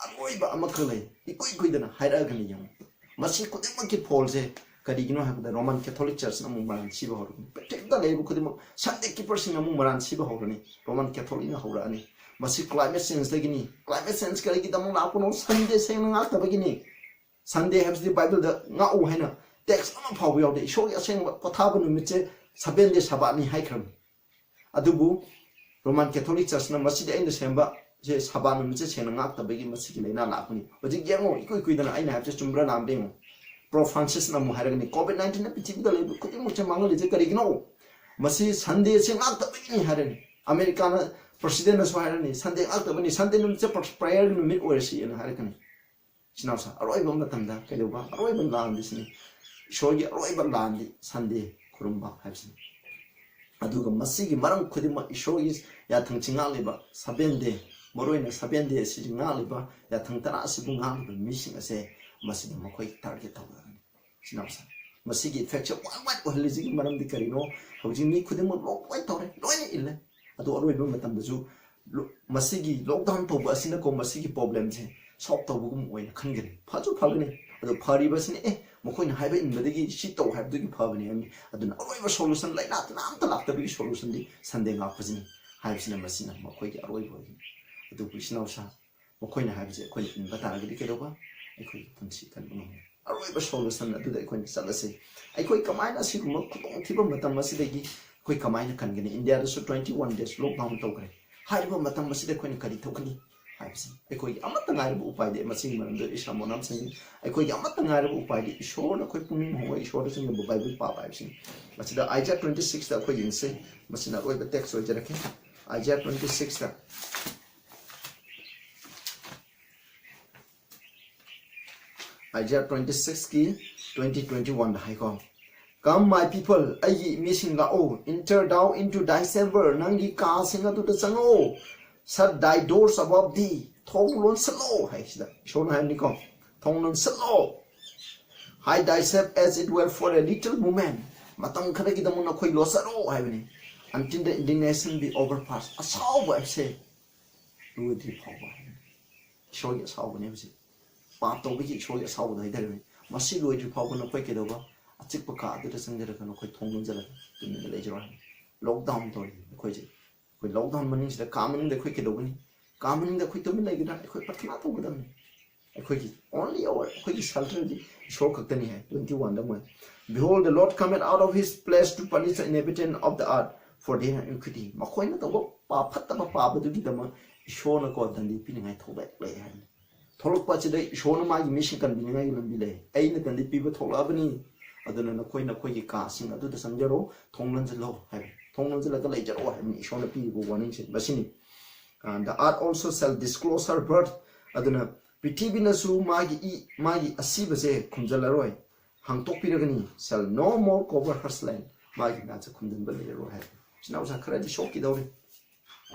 ꯑꯔꯣꯏꯕ ꯑꯃꯈꯛ ꯂꯩ, ꯏꯀꯨꯏ ꯀꯨꯏꯗꯅ ꯍꯥꯏꯔꯛꯑꯒꯅꯤ꯫ ꯌꯦꯡꯉꯨ, ꯃꯁꯤ ꯈꯨꯗꯤꯡꯃꯛꯀꯤ ꯐꯣꯜꯁꯦ ꯀꯔꯤꯒꯤꯅꯣ ꯍꯥꯏꯕꯗ Roman Catholic Churchꯅ ꯑꯃꯨꯛ ꯃꯔꯥꯟ ꯁꯤꯕ ꯍꯧꯔꯛꯀꯅꯤ꯫ ꯄ꯭ꯔꯤꯊꯤꯕꯤꯗ ꯂꯩꯔꯤꯕ ꯈꯨꯗꯤꯡꯃꯛ Sunday keeperꯁꯤꯡꯅ ꯑꯃꯨꯛ ꯃꯔꯥꯟ ꯁꯤꯕ ꯍꯧꯔꯅꯤ꯫ Roman Catholicꯅ ꯍꯧꯔꯛꯑꯅꯤ꯫ ꯃꯁꯤ climate changeꯗꯒꯤꯅꯤ꯫ Climate change ꯀꯔꯤꯒꯤꯗꯃꯛ ꯂꯥꯛꯄꯅꯣ? Sunday ꯁꯦꯡꯅ ꯉꯥꯛꯇꯕꯒꯤꯅꯤ꯫ Sunday ꯍꯥꯏꯕꯁꯤꯗꯤ Bibleꯗ ꯉꯥꯛꯎ ꯍꯥꯏꯅ text ꯑꯃ ꯐꯥꯎꯕ ꯌꯥꯎꯗꯦ꯫ ꯏꯁꯣꯔꯒꯤ ꯑꯁꯦꯡꯕ ꯄꯣꯊꯥꯕ ꯅꯨꯃꯤꯠꯁꯦ seven day Sabbathꯅꯤ ꯍꯥꯏꯈ꯭ꯔꯕꯅꯤ꯫ ꯑꯗꯨꯕꯨ Roman Catholic Churchꯅ ꯃꯁꯤꯗꯤ ꯑꯩꯅ ꯁꯦꯝꯕ ꯁꯦ Sabbath ꯅꯨꯃꯤꯠꯁꯦ ꯁꯦꯡꯅ ꯉꯥꯛꯇꯕꯒꯤ ꯃꯁꯤꯒꯤ ꯂꯥꯏꯅꯥ ꯂꯥꯛꯄꯅꯤ꯫ ꯍꯧꯖꯤꯛ ꯌꯦꯡꯉꯣ, ꯏꯀꯨꯏ ꯀꯨꯏꯗꯅ ꯑꯩꯅ ꯍꯥꯏꯕꯁꯦ ꯆꯨꯝꯕ꯭ꯔꯥ ꯂꯥꯟꯕ꯭ꯔꯥ ꯌꯦꯡꯉꯣ꯫ Pope Francisꯅ ꯑꯃꯨꯛ ꯍꯥꯏꯔꯒꯅꯤ, COVID nineteenꯅ ꯄ꯭ꯔꯤꯊꯤꯕꯤꯗ ꯂꯩꯕ ꯈꯨꯗꯤꯡꯃꯛꯁꯦ ꯃꯥꯡꯍꯜꯂꯤꯁꯦ ꯀꯔꯤꯒꯤꯅꯣ? ꯃꯁꯤ Sundayꯁꯦ ꯉꯥꯛꯇꯕꯒꯤꯅꯤ ꯍꯥꯏꯔꯅꯤ꯫ ꯑꯃꯦꯔꯤꯀꯥꯅ presidentꯅꯁꯨ ꯍꯥꯏꯔꯅꯤ, Sunday ꯉꯥꯛꯇꯕꯅꯤ, Sunday ꯅꯨꯃꯤꯠꯁꯦ prayerꯒꯤ ꯅꯨꯃꯤꯠ ꯑꯣꯏꯔꯁꯤꯅ ꯍꯥꯏꯔꯛꯀꯅꯤ꯫ ꯏꯆꯤꯟ ꯏꯅꯥꯎꯁꯥ, ꯑꯔꯣꯏꯕ ꯃꯇꯝꯗ ꯀꯩꯗꯧꯕ? ꯑꯔꯣꯏꯕ ꯂꯥꯟꯗꯤ ꯁꯤꯅꯤ꯫ ꯏꯁꯣꯔꯒꯤ ꯑꯔꯣꯏꯕ ꯂꯥꯟꯗꯤ Sunday ꯈꯨꯔꯨꯝꯕ ꯍꯥꯏꯕꯁꯤꯅꯤ꯫ ꯑꯗꯨꯒ ꯃꯁꯤꯒꯤ ꯃꯔꯝ ꯈꯨꯗꯤꯡꯃꯛ ꯏꯁꯣꯔꯒꯤ ꯌꯥꯊꯪꯁꯤ ꯉꯥꯛꯂꯤꯕ seven day, ꯃꯔꯨꯑꯣꯏꯅ seven day ꯑꯁꯤ ꯉꯥꯛꯂꯤꯕ, ꯌꯥꯊꯪ ꯇꯔꯥ ꯑꯁꯤꯕꯨ ꯉꯥꯛꯂꯤꯕ ꯃꯤꯁꯤꯡ ꯑꯁꯦ ꯃꯁꯤꯗ ꯃꯈꯣꯏ target ꯇꯧꯒꯗꯕꯅꯤ꯫ ꯏꯆꯤꯟ ꯏꯅꯥꯎꯁꯥ, ꯃꯁꯤꯒꯤ effectꯁꯦ worldwide ꯑꯣꯏꯍꯜꯂꯤꯁꯤꯒꯤ ꯃꯔꯝꯗꯤ ꯀꯔꯤꯅꯣ? ꯍꯧꯖꯤꯛ ꯃꯤ ꯈꯨꯗꯤꯡꯃꯛ lockdown ꯇꯧꯔꯦ, ꯂꯣꯏꯅ ꯏꯜꯂꯦ꯫ ꯑꯗꯨ ꯑꯔꯣꯏꯕ ꯃꯇꯝꯗꯁꯨ ꯂꯣ-, ꯃꯁꯤꯒꯤ lockdown ꯇꯧꯕ ꯑꯁꯤꯅꯀꯣ ꯃꯁꯤꯒꯤ problemꯁꯦ solve ꯇꯧꯕꯒꯨꯝ ꯑꯣꯏꯅ ꯈꯟꯒꯅꯤ꯫ ꯐꯁꯨ ꯐꯒꯅꯤ꯫ ꯑꯗꯣ ꯐꯔꯤꯕꯁꯤꯅ, ꯑꯦ, ꯃꯈꯣꯏꯅ ꯍꯥꯏꯕ ꯏꯟꯕꯗꯒꯤ ꯁꯤ ꯇꯧ ꯍꯥꯏꯕꯗꯨꯒꯤ ꯐꯕꯅꯤ ꯍꯥꯏꯕꯅꯤ꯫ ꯑꯗꯨꯅ ꯑꯔꯣꯏꯕ solution, ꯂꯥꯏꯅꯥ ꯇꯤꯟꯅꯥ ꯑꯝꯇ ꯂꯥꯛꯇꯕꯒꯤ solutionꯗꯤ Sunday ꯉꯥꯛꯄꯁꯤꯅꯤ ꯍꯥꯏꯕꯁꯤꯅ ꯃꯁꯤꯅ ꯃꯈꯣꯏꯒꯤ ꯑꯔꯣꯏꯕ ꯑꯣꯏꯒꯅꯤ꯫ ꯑꯗꯨꯕꯨ ꯏꯆꯤꯟ ꯏꯅꯥꯎꯁꯥ, ꯃꯈꯣꯏꯅ ꯍꯥꯏꯕꯁꯦ ꯑꯩꯈꯣꯏꯅ ꯏꯟꯕ ꯇꯥꯔꯒꯗꯤ ꯀꯩꯗꯧꯕ? ꯑꯩꯈꯣꯏꯒꯤ ꯄꯨꯟꯁꯤ ꯀꯟꯕ ꯉꯝꯒꯅꯤ꯫ ꯑꯔꯣꯏꯕ solution ꯑꯗꯨꯗ ꯑꯩꯈꯣꯏꯅ ꯆꯠꯂꯁꯤ꯫ ꯑꯩꯈꯣꯏ ꯀꯃꯥꯏꯅ ꯑꯁꯤꯒꯨꯝꯕ ꯈꯨꯗꯣꯡꯊꯤꯕ ꯃꯇꯝ ꯑꯁꯤꯗꯒꯤ ꯑꯩꯈꯣꯏ ꯀꯃꯥꯏꯅ ꯀꯟꯒꯅꯤ? ꯏꯟꯗꯤꯌꯥꯗꯁꯨ twenty one days lockdown ꯇꯧꯈ꯭ꯔꯦ꯫ ꯍꯥꯏꯔꯤꯕ ꯃꯇꯝ ꯑꯁꯤꯗ ꯑꯩꯈꯣꯏꯅ ꯀꯔꯤ ꯇꯧꯒꯅꯤ ꯍꯥꯏꯕꯁꯤ ꯑꯩꯈꯣꯏꯒꯤ ꯑꯃꯠꯇ ꯉꯥꯏꯔꯕ ꯎꯄꯥꯏꯗꯤ, ꯃꯁꯤꯒꯤ ꯃꯔꯝꯗ ꯑꯩ ꯁꯥꯃꯣꯟ ꯑꯃ ꯁꯦꯝꯖꯩ꯫ ꯑꯩꯈꯣꯏꯒꯤ ꯑꯃꯠꯇ ꯉꯥꯏꯔꯕ ꯎꯄꯥꯏꯗꯤ ꯏꯁꯣꯔꯗ ꯑꯩꯈꯣꯏ ꯄꯨꯛꯅꯤꯡ ꯍꯣꯡꯕ, ꯏꯁꯣꯔꯗ ꯆꯪꯖꯕ, ꯕꯥꯏꯕꯜ ꯄꯥꯕ ꯍꯥꯏꯕꯁꯤꯅꯤ꯫ ꯃꯁꯤꯗ Isaiah twenty six ꯇ ꯑꯩꯈꯣꯏ ꯌꯦꯡꯁꯤ꯫ ꯃꯁꯤꯅ ꯑꯔꯣꯏꯕ text ꯑꯣꯏꯖꯔꯛꯀꯦ꯫ Isaiah twenty six ꯇ Isaiah twenty six ꯀꯤ twenty, twenty one ꯗ ꯍꯥꯏꯀꯣ, "Come, my people, ꯑꯩꯒꯤ ꯃꯤꯁꯤꯡ ꯂꯥꯛꯑꯣ, enter thou into thy chamber, ꯅꯪꯒꯤ ꯀꯥꯁꯤꯡ ꯑꯗꯨꯗ ꯆꯪꯉꯛꯑꯣ, shut thy doors above thee, ꯊꯣꯡ ꯂꯣꯟꯁꯤꯜꯂꯣ" ꯍꯥꯏꯁꯤꯗ ꯏꯁꯣꯔꯅ ꯍꯥꯏꯕꯅꯤꯀꯣ, "ꯊꯣꯡ ꯂꯣꯟꯁꯤꯜꯂꯣ, hide thyself as it were for a little moment, ꯃꯇꯝ ꯈꯔꯒꯤꯗꯃꯛ ꯅꯈꯣꯏ ꯂꯣꯠꯆꯔꯣ" ꯍꯥꯏꯕꯅꯤ, "until the indignation be overpassed, ꯑꯁꯥꯎꯕ ꯍꯥꯏꯕꯁꯦ ꯂꯣꯏꯗ꯭ꯔꯤ ꯐꯥꯎꯕ" ꯍꯥꯏꯕꯅꯤ꯫ ꯏꯁꯣꯔꯒꯤ ꯑꯁꯥꯎꯕꯅꯦ ꯍꯧꯖꯤꯛ꯫ ꯄꯥꯞ ꯇꯧꯕꯒꯤ ꯏꯁꯣꯔꯒꯤ ꯑꯁꯥꯎꯕꯗꯣ ꯍꯥꯏꯇꯥꯔꯦꯅꯦ꯫ ꯃꯁꯤ ꯂꯣꯏꯗ꯭ꯔꯤ ꯐꯥꯎꯕ ꯅꯈꯣꯏ ꯀꯩꯗꯧꯕ? ꯑꯆꯤꯛꯄ ꯀꯥ ꯑꯗꯨꯗ ꯆꯪꯖꯔꯒ ꯅꯈꯣꯏ ꯊꯣꯡ ꯂꯣꯟꯖꯜꯂꯒ ꯇꯨꯃꯤꯟꯅ ꯂꯩꯖꯔꯣ ꯍꯥꯏꯕꯅꯤ꯫ ꯂꯣꯛꯗꯥꯎꯟ ꯇꯧꯔꯤ ꯑꯩꯈꯣꯏꯁꯦ꯫ ꯑꯩꯈꯣꯏ ꯂꯣꯛꯗꯥꯎꯟ ꯃꯅꯨꯡꯁꯤꯗ ꯀꯥ ꯃꯅꯨꯡꯗ ꯑꯩꯈꯣꯏ ꯀꯩꯗꯧꯒꯅꯤ? ꯀꯥ ꯃꯅꯨꯡꯗ ꯑꯩꯈꯣꯏ ꯇꯨꯃꯤꯟ ꯂꯩꯒꯗ꯭ꯔꯥ? ꯑꯩꯈꯣꯏ ꯄ꯭ꯔꯊꯅꯥ ꯇꯧꯒꯗꯕꯅꯤ꯫ ꯑꯩꯈꯣꯏꯒꯤ only our, ꯑꯩꯈꯣꯏꯒꯤ ꯁꯦꯜꯇꯔꯗꯤ ꯏꯁꯣꯔ ꯈꯛꯇꯅꯤ ꯍꯥꯏ ꯇ꯭ꯋꯦꯟꯇꯤ ꯋꯥꯟꯗ ꯃꯣꯏ꯫ Behold, the Lord cometh out of his place to punish the inhabitant of the earth for their iniquity. ꯃꯈꯣꯏꯅ ꯇꯧꯕ ꯄꯥꯞ, ꯐꯠꯇꯕ ꯄꯥꯕꯗꯨꯒꯤꯗꯃꯛ ꯏꯁꯣꯔꯅꯀꯣ ꯗꯟꯗꯤ ꯄꯤꯅꯤꯡꯉꯥꯏ ꯊꯧꯕ ꯂꯩ ꯍꯥꯏꯕꯅꯤ꯫ ꯊꯣꯛꯂꯛꯄ ꯑꯁꯤꯗ ꯏꯁꯣꯔꯅ ꯃꯥꯒꯤ ꯃꯤꯁꯤꯡ ꯀꯟꯕꯤꯅꯤꯡꯉꯥꯏꯒꯤ ꯂꯝꯕꯤ ꯂꯩ꯫ ꯑꯩꯅ ꯗꯟꯗꯤ ꯄꯤꯕ ꯊꯣꯛꯂꯛꯑꯕꯅꯤ, ꯑꯗꯨꯅ ꯅꯈꯣꯏ ꯅꯈꯣꯏꯒꯤ ꯀꯥꯁꯤꯡ ꯑꯗꯨꯗ ꯆꯪꯖꯔꯣ, ꯊꯣꯡ ꯂꯣꯟꯁꯤꯜꯂꯣ ꯍꯥꯏꯕꯅꯤ꯫ ꯊꯣꯡ ꯂꯣꯟꯁꯤꯜꯂꯒ ꯂꯩꯖꯔꯣ ꯍꯥꯏꯕꯅꯤ ꯏꯁꯣꯔꯅ ꯄꯤꯔꯤꯕ ꯋꯥꯔꯅꯤꯡꯁꯦ ꯃꯁꯤꯅꯤ꯫ "The earth also shall disclose her birth." ꯑꯗꯨꯅ ꯄ꯭ꯔꯤꯊꯤꯕꯤꯅꯁꯨ ꯃꯥꯒꯤ ꯏ, ꯃꯥꯒꯤ ꯑꯁꯤꯕꯁꯦ ꯈꯨꯝꯖꯤꯜꯂꯔꯣꯏ, ꯍꯥꯡꯇꯣꯛꯄꯤꯔꯒꯅꯤ꯫ "Shall no more cover her slain." ꯃꯥꯒꯤ ꯃꯌꯥꯝꯁꯦ ꯈꯨꯝꯖꯤꯟꯕ ꯂꯩꯔꯔꯣꯏ ꯍꯥꯏꯕꯅꯤ꯫ ꯏꯆꯤꯟ ꯏꯅꯥꯎꯁꯥ ꯈꯔꯗꯤ ꯁꯣꯛꯈꯤꯗꯧꯔꯤ,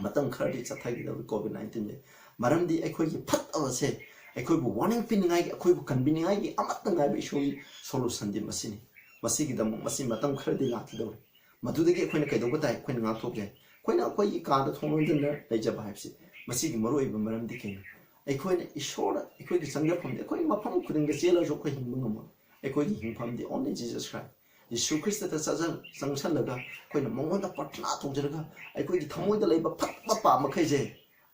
ꯃꯇꯝ ꯈꯔꯗꯤ ꯆꯠꯊꯈꯤꯗꯧꯔꯤ ꯀꯣꯚꯤꯗ ꯅꯥꯏꯟꯇꯤꯟꯁꯦ꯫ ꯃꯔꯝꯗꯤ ꯑꯩꯈꯣꯏꯒꯤ ꯐꯠꯇꯕꯁꯦ ꯑꯩꯈꯣꯏꯕꯨ ꯋꯥꯔꯅꯤꯡ ꯄꯤꯅꯤꯡꯉꯥꯏꯒꯤ, ꯑꯩꯈꯣꯏꯕꯨ ꯀꯟꯕꯤꯅꯤꯡꯉꯥꯏꯒꯤ ꯑꯃꯠꯇ ꯉꯥꯏꯕ ꯏꯁꯣꯔꯒꯤ ꯁꯣꯂꯨꯁꯟꯗꯤ ꯃꯁꯤꯅꯤ꯫ ꯃꯁꯤꯒꯤꯗꯃꯛ ꯃꯁꯤ ꯃꯇꯝ ꯈꯔꯗꯤ ꯂꯥꯛꯈꯤꯗꯧꯔꯤ꯫ ꯃꯗꯨꯗꯒꯤ ꯑꯩꯈꯣꯏꯅ ꯀꯩꯗꯧꯕ ꯇꯥꯏ? ꯑꯩꯈꯣꯏꯅ ꯉꯥꯛꯊꯣꯛꯀꯦ꯫ ꯑꯩꯈꯣꯏꯅ ꯑꯩꯈꯣꯏꯒꯤ ꯀꯥꯗ ꯊꯣꯡ ꯂꯣꯟꯁꯤꯟꯗꯨꯅ ꯂꯩꯖꯕ ꯍꯥꯏꯕꯁꯤ ꯃꯁꯤꯒꯤ ꯃꯔꯨꯑꯣꯏꯕ ꯃꯔꯝꯗꯤ ꯀꯩꯅꯣ? ꯑꯩꯈꯣꯏꯅ ꯏꯁꯣꯔꯗ ꯑꯩꯈꯣꯏꯒꯤ ꯆꯪꯖꯐꯝꯗꯤ, ꯑꯩꯈꯣꯏ ꯃꯐꯝ ꯈꯨꯗꯤꯡꯗ ꯆꯦꯜꯂꯁꯨ ꯑꯩꯈꯣꯏ ꯍꯤꯡꯕ ꯉꯝꯃꯣꯏ꯫ ꯑꯩꯈꯣꯏꯒꯤ ꯍꯤꯡꯐꯝꯗꯤ only Jesus Christ꯫ ꯌꯤꯁꯨ ꯈ꯭ꯔꯤꯁꯇꯗ ꯆꯠꯆ-, ꯆꯪꯁꯜꯂꯒ ꯑꯩꯈꯣꯏꯅ ꯃꯉꯣꯟꯗ ꯄ꯭ꯔꯊꯅꯥ ꯇꯧꯖꯔꯒ ꯑꯩꯈꯣꯏꯒꯤ ꯊꯃꯣꯏꯗ ꯂꯩꯕ ꯐꯠꯇꯕ ꯄꯥꯞ ꯃꯈꯩꯁꯦ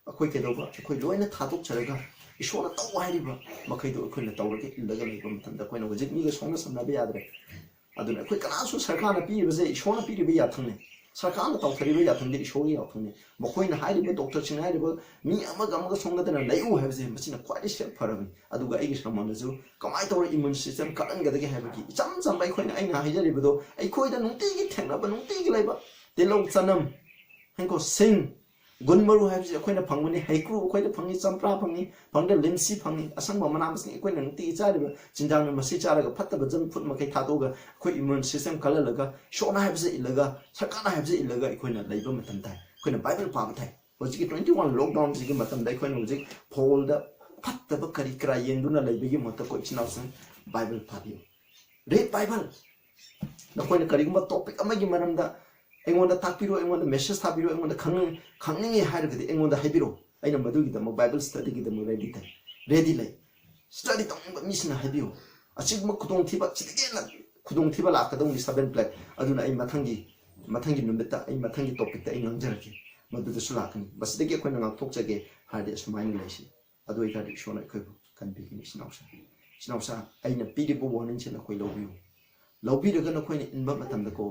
ꯑꯩꯈꯣꯏ ꯀꯩꯗꯧꯕ? ꯑꯩꯈꯣꯏ ꯂꯣꯏꯅ ꯊꯥꯗꯣꯛꯆꯔꯒ ꯏꯁꯣꯔꯅ ꯇꯧ ꯍꯥꯏꯔꯤꯕ ꯃꯈꯩꯗꯣ ꯑꯩꯈꯣꯏꯅ ꯇꯧꯔꯒ ꯏꯜꯂꯒ ꯂꯩꯕ ꯃꯇꯝꯗ ꯑꯩꯈꯣꯏꯅ ꯍꯧꯖꯤꯛ ꯃꯤꯒ ꯁꯣꯛꯅ ꯁꯝꯅꯕ ꯌꯥꯗ꯭ꯔꯦ꯫ ꯑꯗꯨꯅ ꯑꯩꯈꯣꯏ ꯀꯅꯥꯁꯨ ꯁꯔꯀꯥꯔꯅ ꯄꯤꯔꯤꯕꯁꯦ ꯏꯁꯣꯔꯅ ꯄꯤꯔꯤꯕ ꯌꯥꯊꯪꯅꯤ꯫ ꯁꯔꯀꯥꯔꯅ ꯇꯧꯊꯔꯤꯕ ꯌꯥꯊꯪꯗꯤ ꯏꯁꯣꯔꯒꯤ ꯌꯥꯊꯪꯅꯤ꯫ ꯃꯈꯣꯏꯅ ꯍꯥꯏꯔꯤꯕ, ꯗꯣꯛꯇꯔꯁꯤꯡꯅ ꯍꯥꯏꯔꯤꯕ, ꯃꯤ ꯑꯃꯒ ꯑꯃꯒ ꯁꯣꯛꯅꯗꯅ ꯂꯩꯎ ꯍꯥꯏꯕꯁꯦ ꯃꯁꯤꯅ ꯈ꯭ꯋꯥꯏꯗꯒꯤ ꯁꯦꯜ ꯐꯔꯕꯅꯤ꯫ ꯑꯗꯨꯒ ꯑꯩꯒꯤ ꯁꯔꯃꯟꯗꯁꯨ ꯀꯃꯥꯏꯅ ꯇꯧꯔꯒ ꯏꯃ꯭ꯌꯨꯟ ꯁꯤꯁꯇꯦꯝ ꯀꯜꯍꯟꯒꯗꯒꯦ ꯍꯥꯏꯕꯒꯤ ꯏꯆꯝ ꯆꯝꯕ ꯑꯩꯈꯣꯏꯅ, ꯑꯩꯅ ꯍꯥꯏꯖꯔꯤꯕꯗꯣ, ꯑꯩꯈꯣꯏꯗ ꯅꯨꯡꯇꯤꯒꯤ ꯊꯦꯡꯅꯕ, ꯅꯨꯡꯇꯤꯒꯤ ꯂꯩꯕ ꯇꯤꯜꯍꯧ, ꯆꯅꯝ, ꯍꯦꯡꯀꯣ, ꯁꯤꯡ, ꯒꯨꯟ ꯃꯔꯨ ꯍꯥꯏꯕꯁꯤ ꯑꯩꯈꯣꯏꯅ ꯐꯪꯕꯅꯤ, ꯍꯩꯀ꯭ꯔꯨ ꯑꯩꯈꯣꯏꯗ ꯐꯪꯉꯤ, ꯆꯝꯄ꯭ꯔꯥ ꯐꯪꯉꯤ, ꯐꯪꯗ꯭ꯔꯦ ꯂꯤꯝꯁꯤ ꯐꯪꯉꯤ, ꯑꯁꯪꯕ ꯃꯅꯥ ꯃꯁꯤꯡ ꯑꯩꯈꯣꯏꯅ ꯅꯨꯡꯇꯤꯒꯤ ꯆꯥꯔꯤꯕ ꯆꯤꯟꯖꯥꯛꯅ ꯃꯁꯤ ꯆꯥꯔꯒ ꯐꯠꯇꯕ ꯖꯪ ꯐꯨꯗ ꯃꯈꯩ ꯊꯥꯗꯣꯛꯑꯒ ꯑꯩꯈꯣꯏ ꯏꯃ꯭ꯌꯨꯟ ꯁꯤꯁꯇꯦꯝ ꯀꯜꯍꯜꯂꯒ ꯏꯁꯣꯔꯅ ꯍꯥꯏꯕꯁꯦ ꯏꯜꯂꯒ, ꯁꯔꯀꯥꯔꯅ ꯍꯥꯏꯕꯁꯦ ꯏꯜꯂꯒ ꯑꯩꯈꯣꯏꯅ ꯂꯩꯕ ꯃꯇꯝ ꯇꯥꯏ꯫ ꯑꯩꯈꯣꯏꯅ ꯕꯥꯏꯕꯜ ꯄꯥꯕ ꯇꯥꯏ꯫ ꯍꯧꯖꯤꯛꯀꯤ ꯇ꯭ꯋꯦꯟꯇꯤ ꯋꯥꯟ ꯂꯣꯛꯗꯥꯎꯟꯁꯤꯒꯤ ꯃꯇꯝꯗ ꯑꯩꯈꯣꯏꯅ ꯍꯧꯖꯤꯛ ꯐꯣꯜꯗ ꯐꯠꯇꯕ ꯀꯔꯤ ꯀꯔꯥ ꯌꯦꯡꯗꯨꯅ ꯂꯩꯕꯒꯤ ꯃꯍꯨꯠꯇ ꯑꯩꯈꯣꯏ ꯏꯆꯤꯟ ꯏꯅꯥꯎꯁꯤꯡ ꯕꯥꯏꯕꯜ ꯄꯥꯕꯤꯌꯨ꯫ Read Bible. ꯅꯈꯣꯏꯅ ꯀꯔꯤꯒꯨꯝꯕ ꯇꯣꯄꯤꯛ ꯑꯃꯒꯤ ꯃꯔꯝꯗ ꯑꯩꯉꯣꯟꯗ ꯇꯥꯛꯄꯤꯔꯣ, ꯑꯩꯉꯣꯟꯗ ꯃꯦꯁꯦꯖ ꯊꯥꯕꯤꯔꯣ, ꯑꯩꯉꯣꯟꯗ ꯈꯪꯅꯤꯡ-, ꯈꯪꯅꯤꯡꯉꯤ ꯍꯥꯏꯔꯒꯗꯤ ꯑꯩꯉꯣꯟꯗ ꯍꯥꯏꯕꯤꯔꯛꯑꯣ꯫ ꯑꯩꯅ ꯃꯗꯨꯒꯤꯗꯃꯛ Bible studyꯒꯤꯗꯃꯛ ready ꯇꯧ, ready ꯂꯩ꯫ Study ꯇꯧꯅꯤꯡꯕ ꯃꯤꯁꯤꯡꯅ ꯍꯥꯏꯕꯤꯌꯨ꯫ ꯑꯁꯤꯒꯨꯝꯕ ꯈꯨꯗꯣꯡꯊꯤꯕ, ꯁꯤꯗꯒꯤ ꯍꯦꯟꯅ ꯈꯨꯗꯣꯡꯊꯤꯕ ꯂꯥꯛꯀꯗꯧꯅꯤ seven plague꯫ ꯑꯗꯨꯅ ꯑꯩ ꯃꯊꯪꯒꯤ, ꯃꯊꯪꯒꯤ ꯅꯨꯃꯤꯠꯇ ꯑꯩ ꯃꯊꯪꯒꯤ topicꯇ ꯑꯩ ꯉꯥꯡꯖꯔꯛꯀꯦ꯫ ꯃꯗꯨꯗꯁꯨ ꯂꯥꯛꯀꯅꯤ꯫ ꯃꯁꯤꯗꯒꯤ ꯑꯩꯈꯣꯏꯅ ꯉꯥꯛꯊꯣꯛꯆꯒꯦ ꯍꯥꯏꯔꯗꯤ ꯑꯁꯨꯃꯥꯏꯅ ꯂꯩꯁꯤ꯫ ꯑꯗꯨ ꯑꯣꯏꯇꯥꯔꯗꯤ ꯏꯁꯣꯔꯅ ꯑꯩꯈꯣꯏꯕꯨ ꯀꯟꯕꯤꯒꯅꯤ꯫ ꯏꯆꯤꯟ ꯏꯅꯥꯎꯁꯥ, ꯏꯆꯤꯟ ꯏꯅꯥꯎꯁꯥ, ꯑꯩꯅ ꯄꯤꯔꯤꯕ warningꯁꯦ ꯅꯈꯣꯏ ꯂꯧꯕꯤꯌꯨ꯫ ꯂꯧꯕꯤꯔꯒ ꯅꯈꯣꯏꯅ ꯏꯟꯕ ꯃꯇꯝꯗꯀꯣ,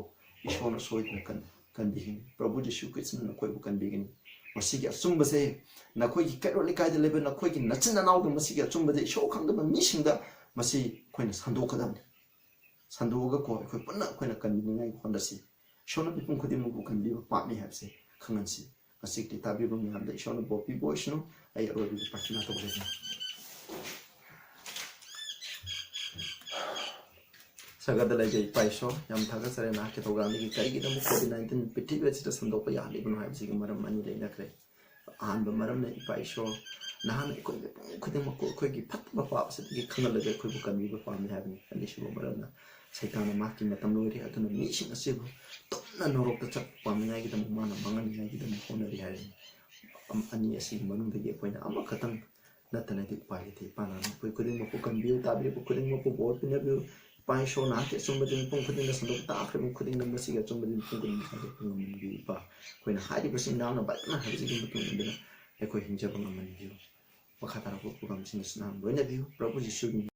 ꯏꯁꯣꯔꯅ ꯁꯣꯏꯗꯅ ꯀꯟ-, ꯀꯟꯕꯤꯒꯅꯤ꯫ ꯄ꯭ꯔꯚꯨ ꯖꯤꯁꯨ ꯈ꯭ꯔꯤꯁꯇꯅ ꯅꯈꯣꯏꯕꯨ ꯀꯟꯕꯤꯒꯅꯤ꯫ ꯃꯁꯤꯒꯤ ꯑꯆꯨꯝꯕꯁꯦ ꯅꯈꯣꯏꯒꯤ ꯀꯩꯔꯣꯜ ꯂꯩꯀꯥꯏꯗ ꯂꯩꯕ ꯅꯈꯣꯏꯒꯤ ꯅꯆꯤꯟ ꯅꯅꯥꯎꯗ ꯃꯁꯤꯒꯤ ꯑꯆꯨꯝꯕꯁꯦ ꯏꯁꯣꯔ ꯈꯪꯗꯕ ꯃꯤꯁꯤꯡꯗ ꯃꯁꯤ ꯑꯩꯈꯣꯏꯅ ꯁꯟꯗꯣꯛꯀꯗꯕꯅꯤ꯫ ꯁꯟꯗꯣꯛꯑꯒꯀꯣ, ꯑꯩꯈꯣꯏ ꯄꯨꯟꯅ ꯑꯩꯈꯣꯏꯅ ꯀꯟꯕꯤꯅꯤꯡꯉꯥꯏ ꯍꯣꯠꯅꯁꯤ꯫ ꯏꯁꯣꯔꯅ ꯃꯤꯄꯨꯝ ꯈꯨꯗꯤꯡꯃꯛꯄꯨ ꯀꯟꯕꯤꯕ ꯄꯥꯝꯃꯤ ꯍꯥꯏꯕꯁꯦ ꯈꯪꯍꯟꯁꯤ꯫ ꯉꯁꯤꯒꯤ ꯇꯥꯕꯤꯕ ꯃꯌꯥꯝꯗ ꯏꯁꯣꯔꯅ ꯕꯣꯔ ꯄꯤꯕ ꯑꯣꯏꯁꯅꯨ꯫ ꯑꯩ ꯑꯔꯣꯏꯕꯒꯤ ꯄ꯭ꯔꯥꯔꯊꯅꯥ ꯇꯧꯖꯒꯦ꯫ ꯁꯔꯒꯗ ꯂꯩꯕ ꯏꯄꯥ ꯏꯁꯣꯔ, ꯌꯥꯝ ꯊꯥꯒꯠꯆꯔꯦ ꯅꯍꯥꯛꯀꯤ ꯊꯧꯖꯥꯜꯗꯒꯤ꯫ ꯀꯔꯤꯒꯤꯗꯃꯛ COVID nineteen ꯄ꯭ꯔꯤꯊꯤꯕꯤ ꯑꯁꯤꯗ ꯁꯟꯗꯣꯛꯄ ꯌꯥꯍꯜꯂꯤꯕꯅꯣ ꯍꯥꯏꯕꯁꯤꯒꯤ ꯃꯔꯝ ꯑꯅꯤ ꯂꯩꯅꯈ꯭ꯔꯦ꯫ ꯑꯍꯥꯟꯕ ꯃꯔꯝꯅ ꯏꯄꯥ ꯏꯁꯣꯔ, ꯅꯍꯥꯛꯅ ꯑꯩꯈꯣꯏ ꯃꯤꯄꯨꯝ ꯈꯨꯗꯤꯡꯃꯛꯄꯨ ꯑꯩꯈꯣꯏꯒꯤ ꯐꯠꯇꯕ ꯄꯥꯞ ꯑꯁꯤꯗꯒꯤ ꯈꯪꯍꯜꯂꯒ ꯑꯩꯈꯣꯏꯕꯨ ꯀꯟꯕꯤꯕ ꯄꯥꯝꯃꯤ ꯍꯥꯏꯕꯅꯤ꯫ ꯑꯅꯤꯁꯨꯕ ꯃꯔꯝꯅ ꯁꯩꯇꯥꯟꯅ ꯃꯍꯥꯛꯀꯤ ꯃꯇꯝ ꯂꯣꯏꯔꯦ, ꯑꯗꯨꯅ ꯃꯤꯁꯤꯡ ꯑꯁꯤꯕꯨ ꯇꯨꯝꯅ ꯅꯣꯔꯣꯛꯇ ꯆꯠꯄ ꯄꯥꯝꯅꯤꯡꯉꯥꯏꯒꯤꯗꯃꯛ ꯃꯥꯅ ꯃꯥꯡꯍꯟꯅꯤꯡꯉꯥꯏꯒꯤꯗꯃꯛ ꯍꯣꯠꯅꯔꯤ ꯍꯥꯏꯔꯤ꯫ ꯑꯝ-, ꯑꯅꯤ ꯑꯁꯤꯒꯤ ꯃꯅꯨꯡꯗꯒꯤ ꯑꯩꯈꯣꯏꯅ ꯑꯃꯈꯛꯇꯪ ꯅꯠꯇꯅꯗꯤ ꯎꯄꯥꯏ ꯂꯩꯇꯦ꯫ ꯏꯄꯥ ꯅꯪꯅ ꯑꯩꯈꯣꯏ ꯈꯨꯗꯤꯡꯃꯛꯄꯨ ꯀꯟꯕꯤꯌꯨ, ꯇꯥꯕꯤꯔꯤꯕ ꯈꯨꯗꯤꯡꯃꯛꯄꯨ ꯕꯣꯔ ꯄꯤꯅꯕꯤꯌꯨ꯫ ꯏꯄꯥ ꯏꯁꯣꯔ, ꯅꯍꯥꯛꯀꯤ ꯑꯆꯨꯝꯕꯗꯤ ꯃꯤꯄꯨꯝ ꯈꯨꯗꯤꯡꯗ ꯁꯟꯗꯣꯛꯄ, ꯇꯥꯈ꯭ꯔꯤꯕ ꯈꯨꯗꯤꯡꯗ ꯃꯁꯤꯒꯤ ꯑꯆꯨꯝꯕꯗꯤ ꯃꯤꯄꯨꯝ ꯈꯨꯗꯤꯡꯗ ꯁꯟꯗꯣꯛꯄ ꯉꯝꯍꯟꯕꯤꯌꯨ꯫ ꯏꯄꯥ, ꯑꯩꯈꯣꯏꯅ ꯍꯥꯏꯔꯤꯕꯁꯤꯡ ꯅꯍꯥꯛꯅ ꯕꯥꯏꯕꯜꯅ ꯍꯥꯏꯕꯁꯤꯒꯤ ꯃꯇꯨꯡ ꯏꯟꯗꯨꯅ ꯑꯩꯈꯣꯏ ꯍꯤꯡꯖꯕ ꯉꯝꯍꯟꯕꯤꯌꯨ꯫ ꯃꯈꯥ ꯇꯥꯔꯛꯄ ꯄ꯭ꯔꯣꯒ꯭ꯔꯥꯝꯁꯤꯡ ꯑꯁꯤ ꯅꯍꯥꯛꯅ ꯂꯣꯏꯅꯕꯤꯌꯨ꯫ ꯄ꯭ꯔꯚꯨ ꯖꯤꯁꯨꯒꯤ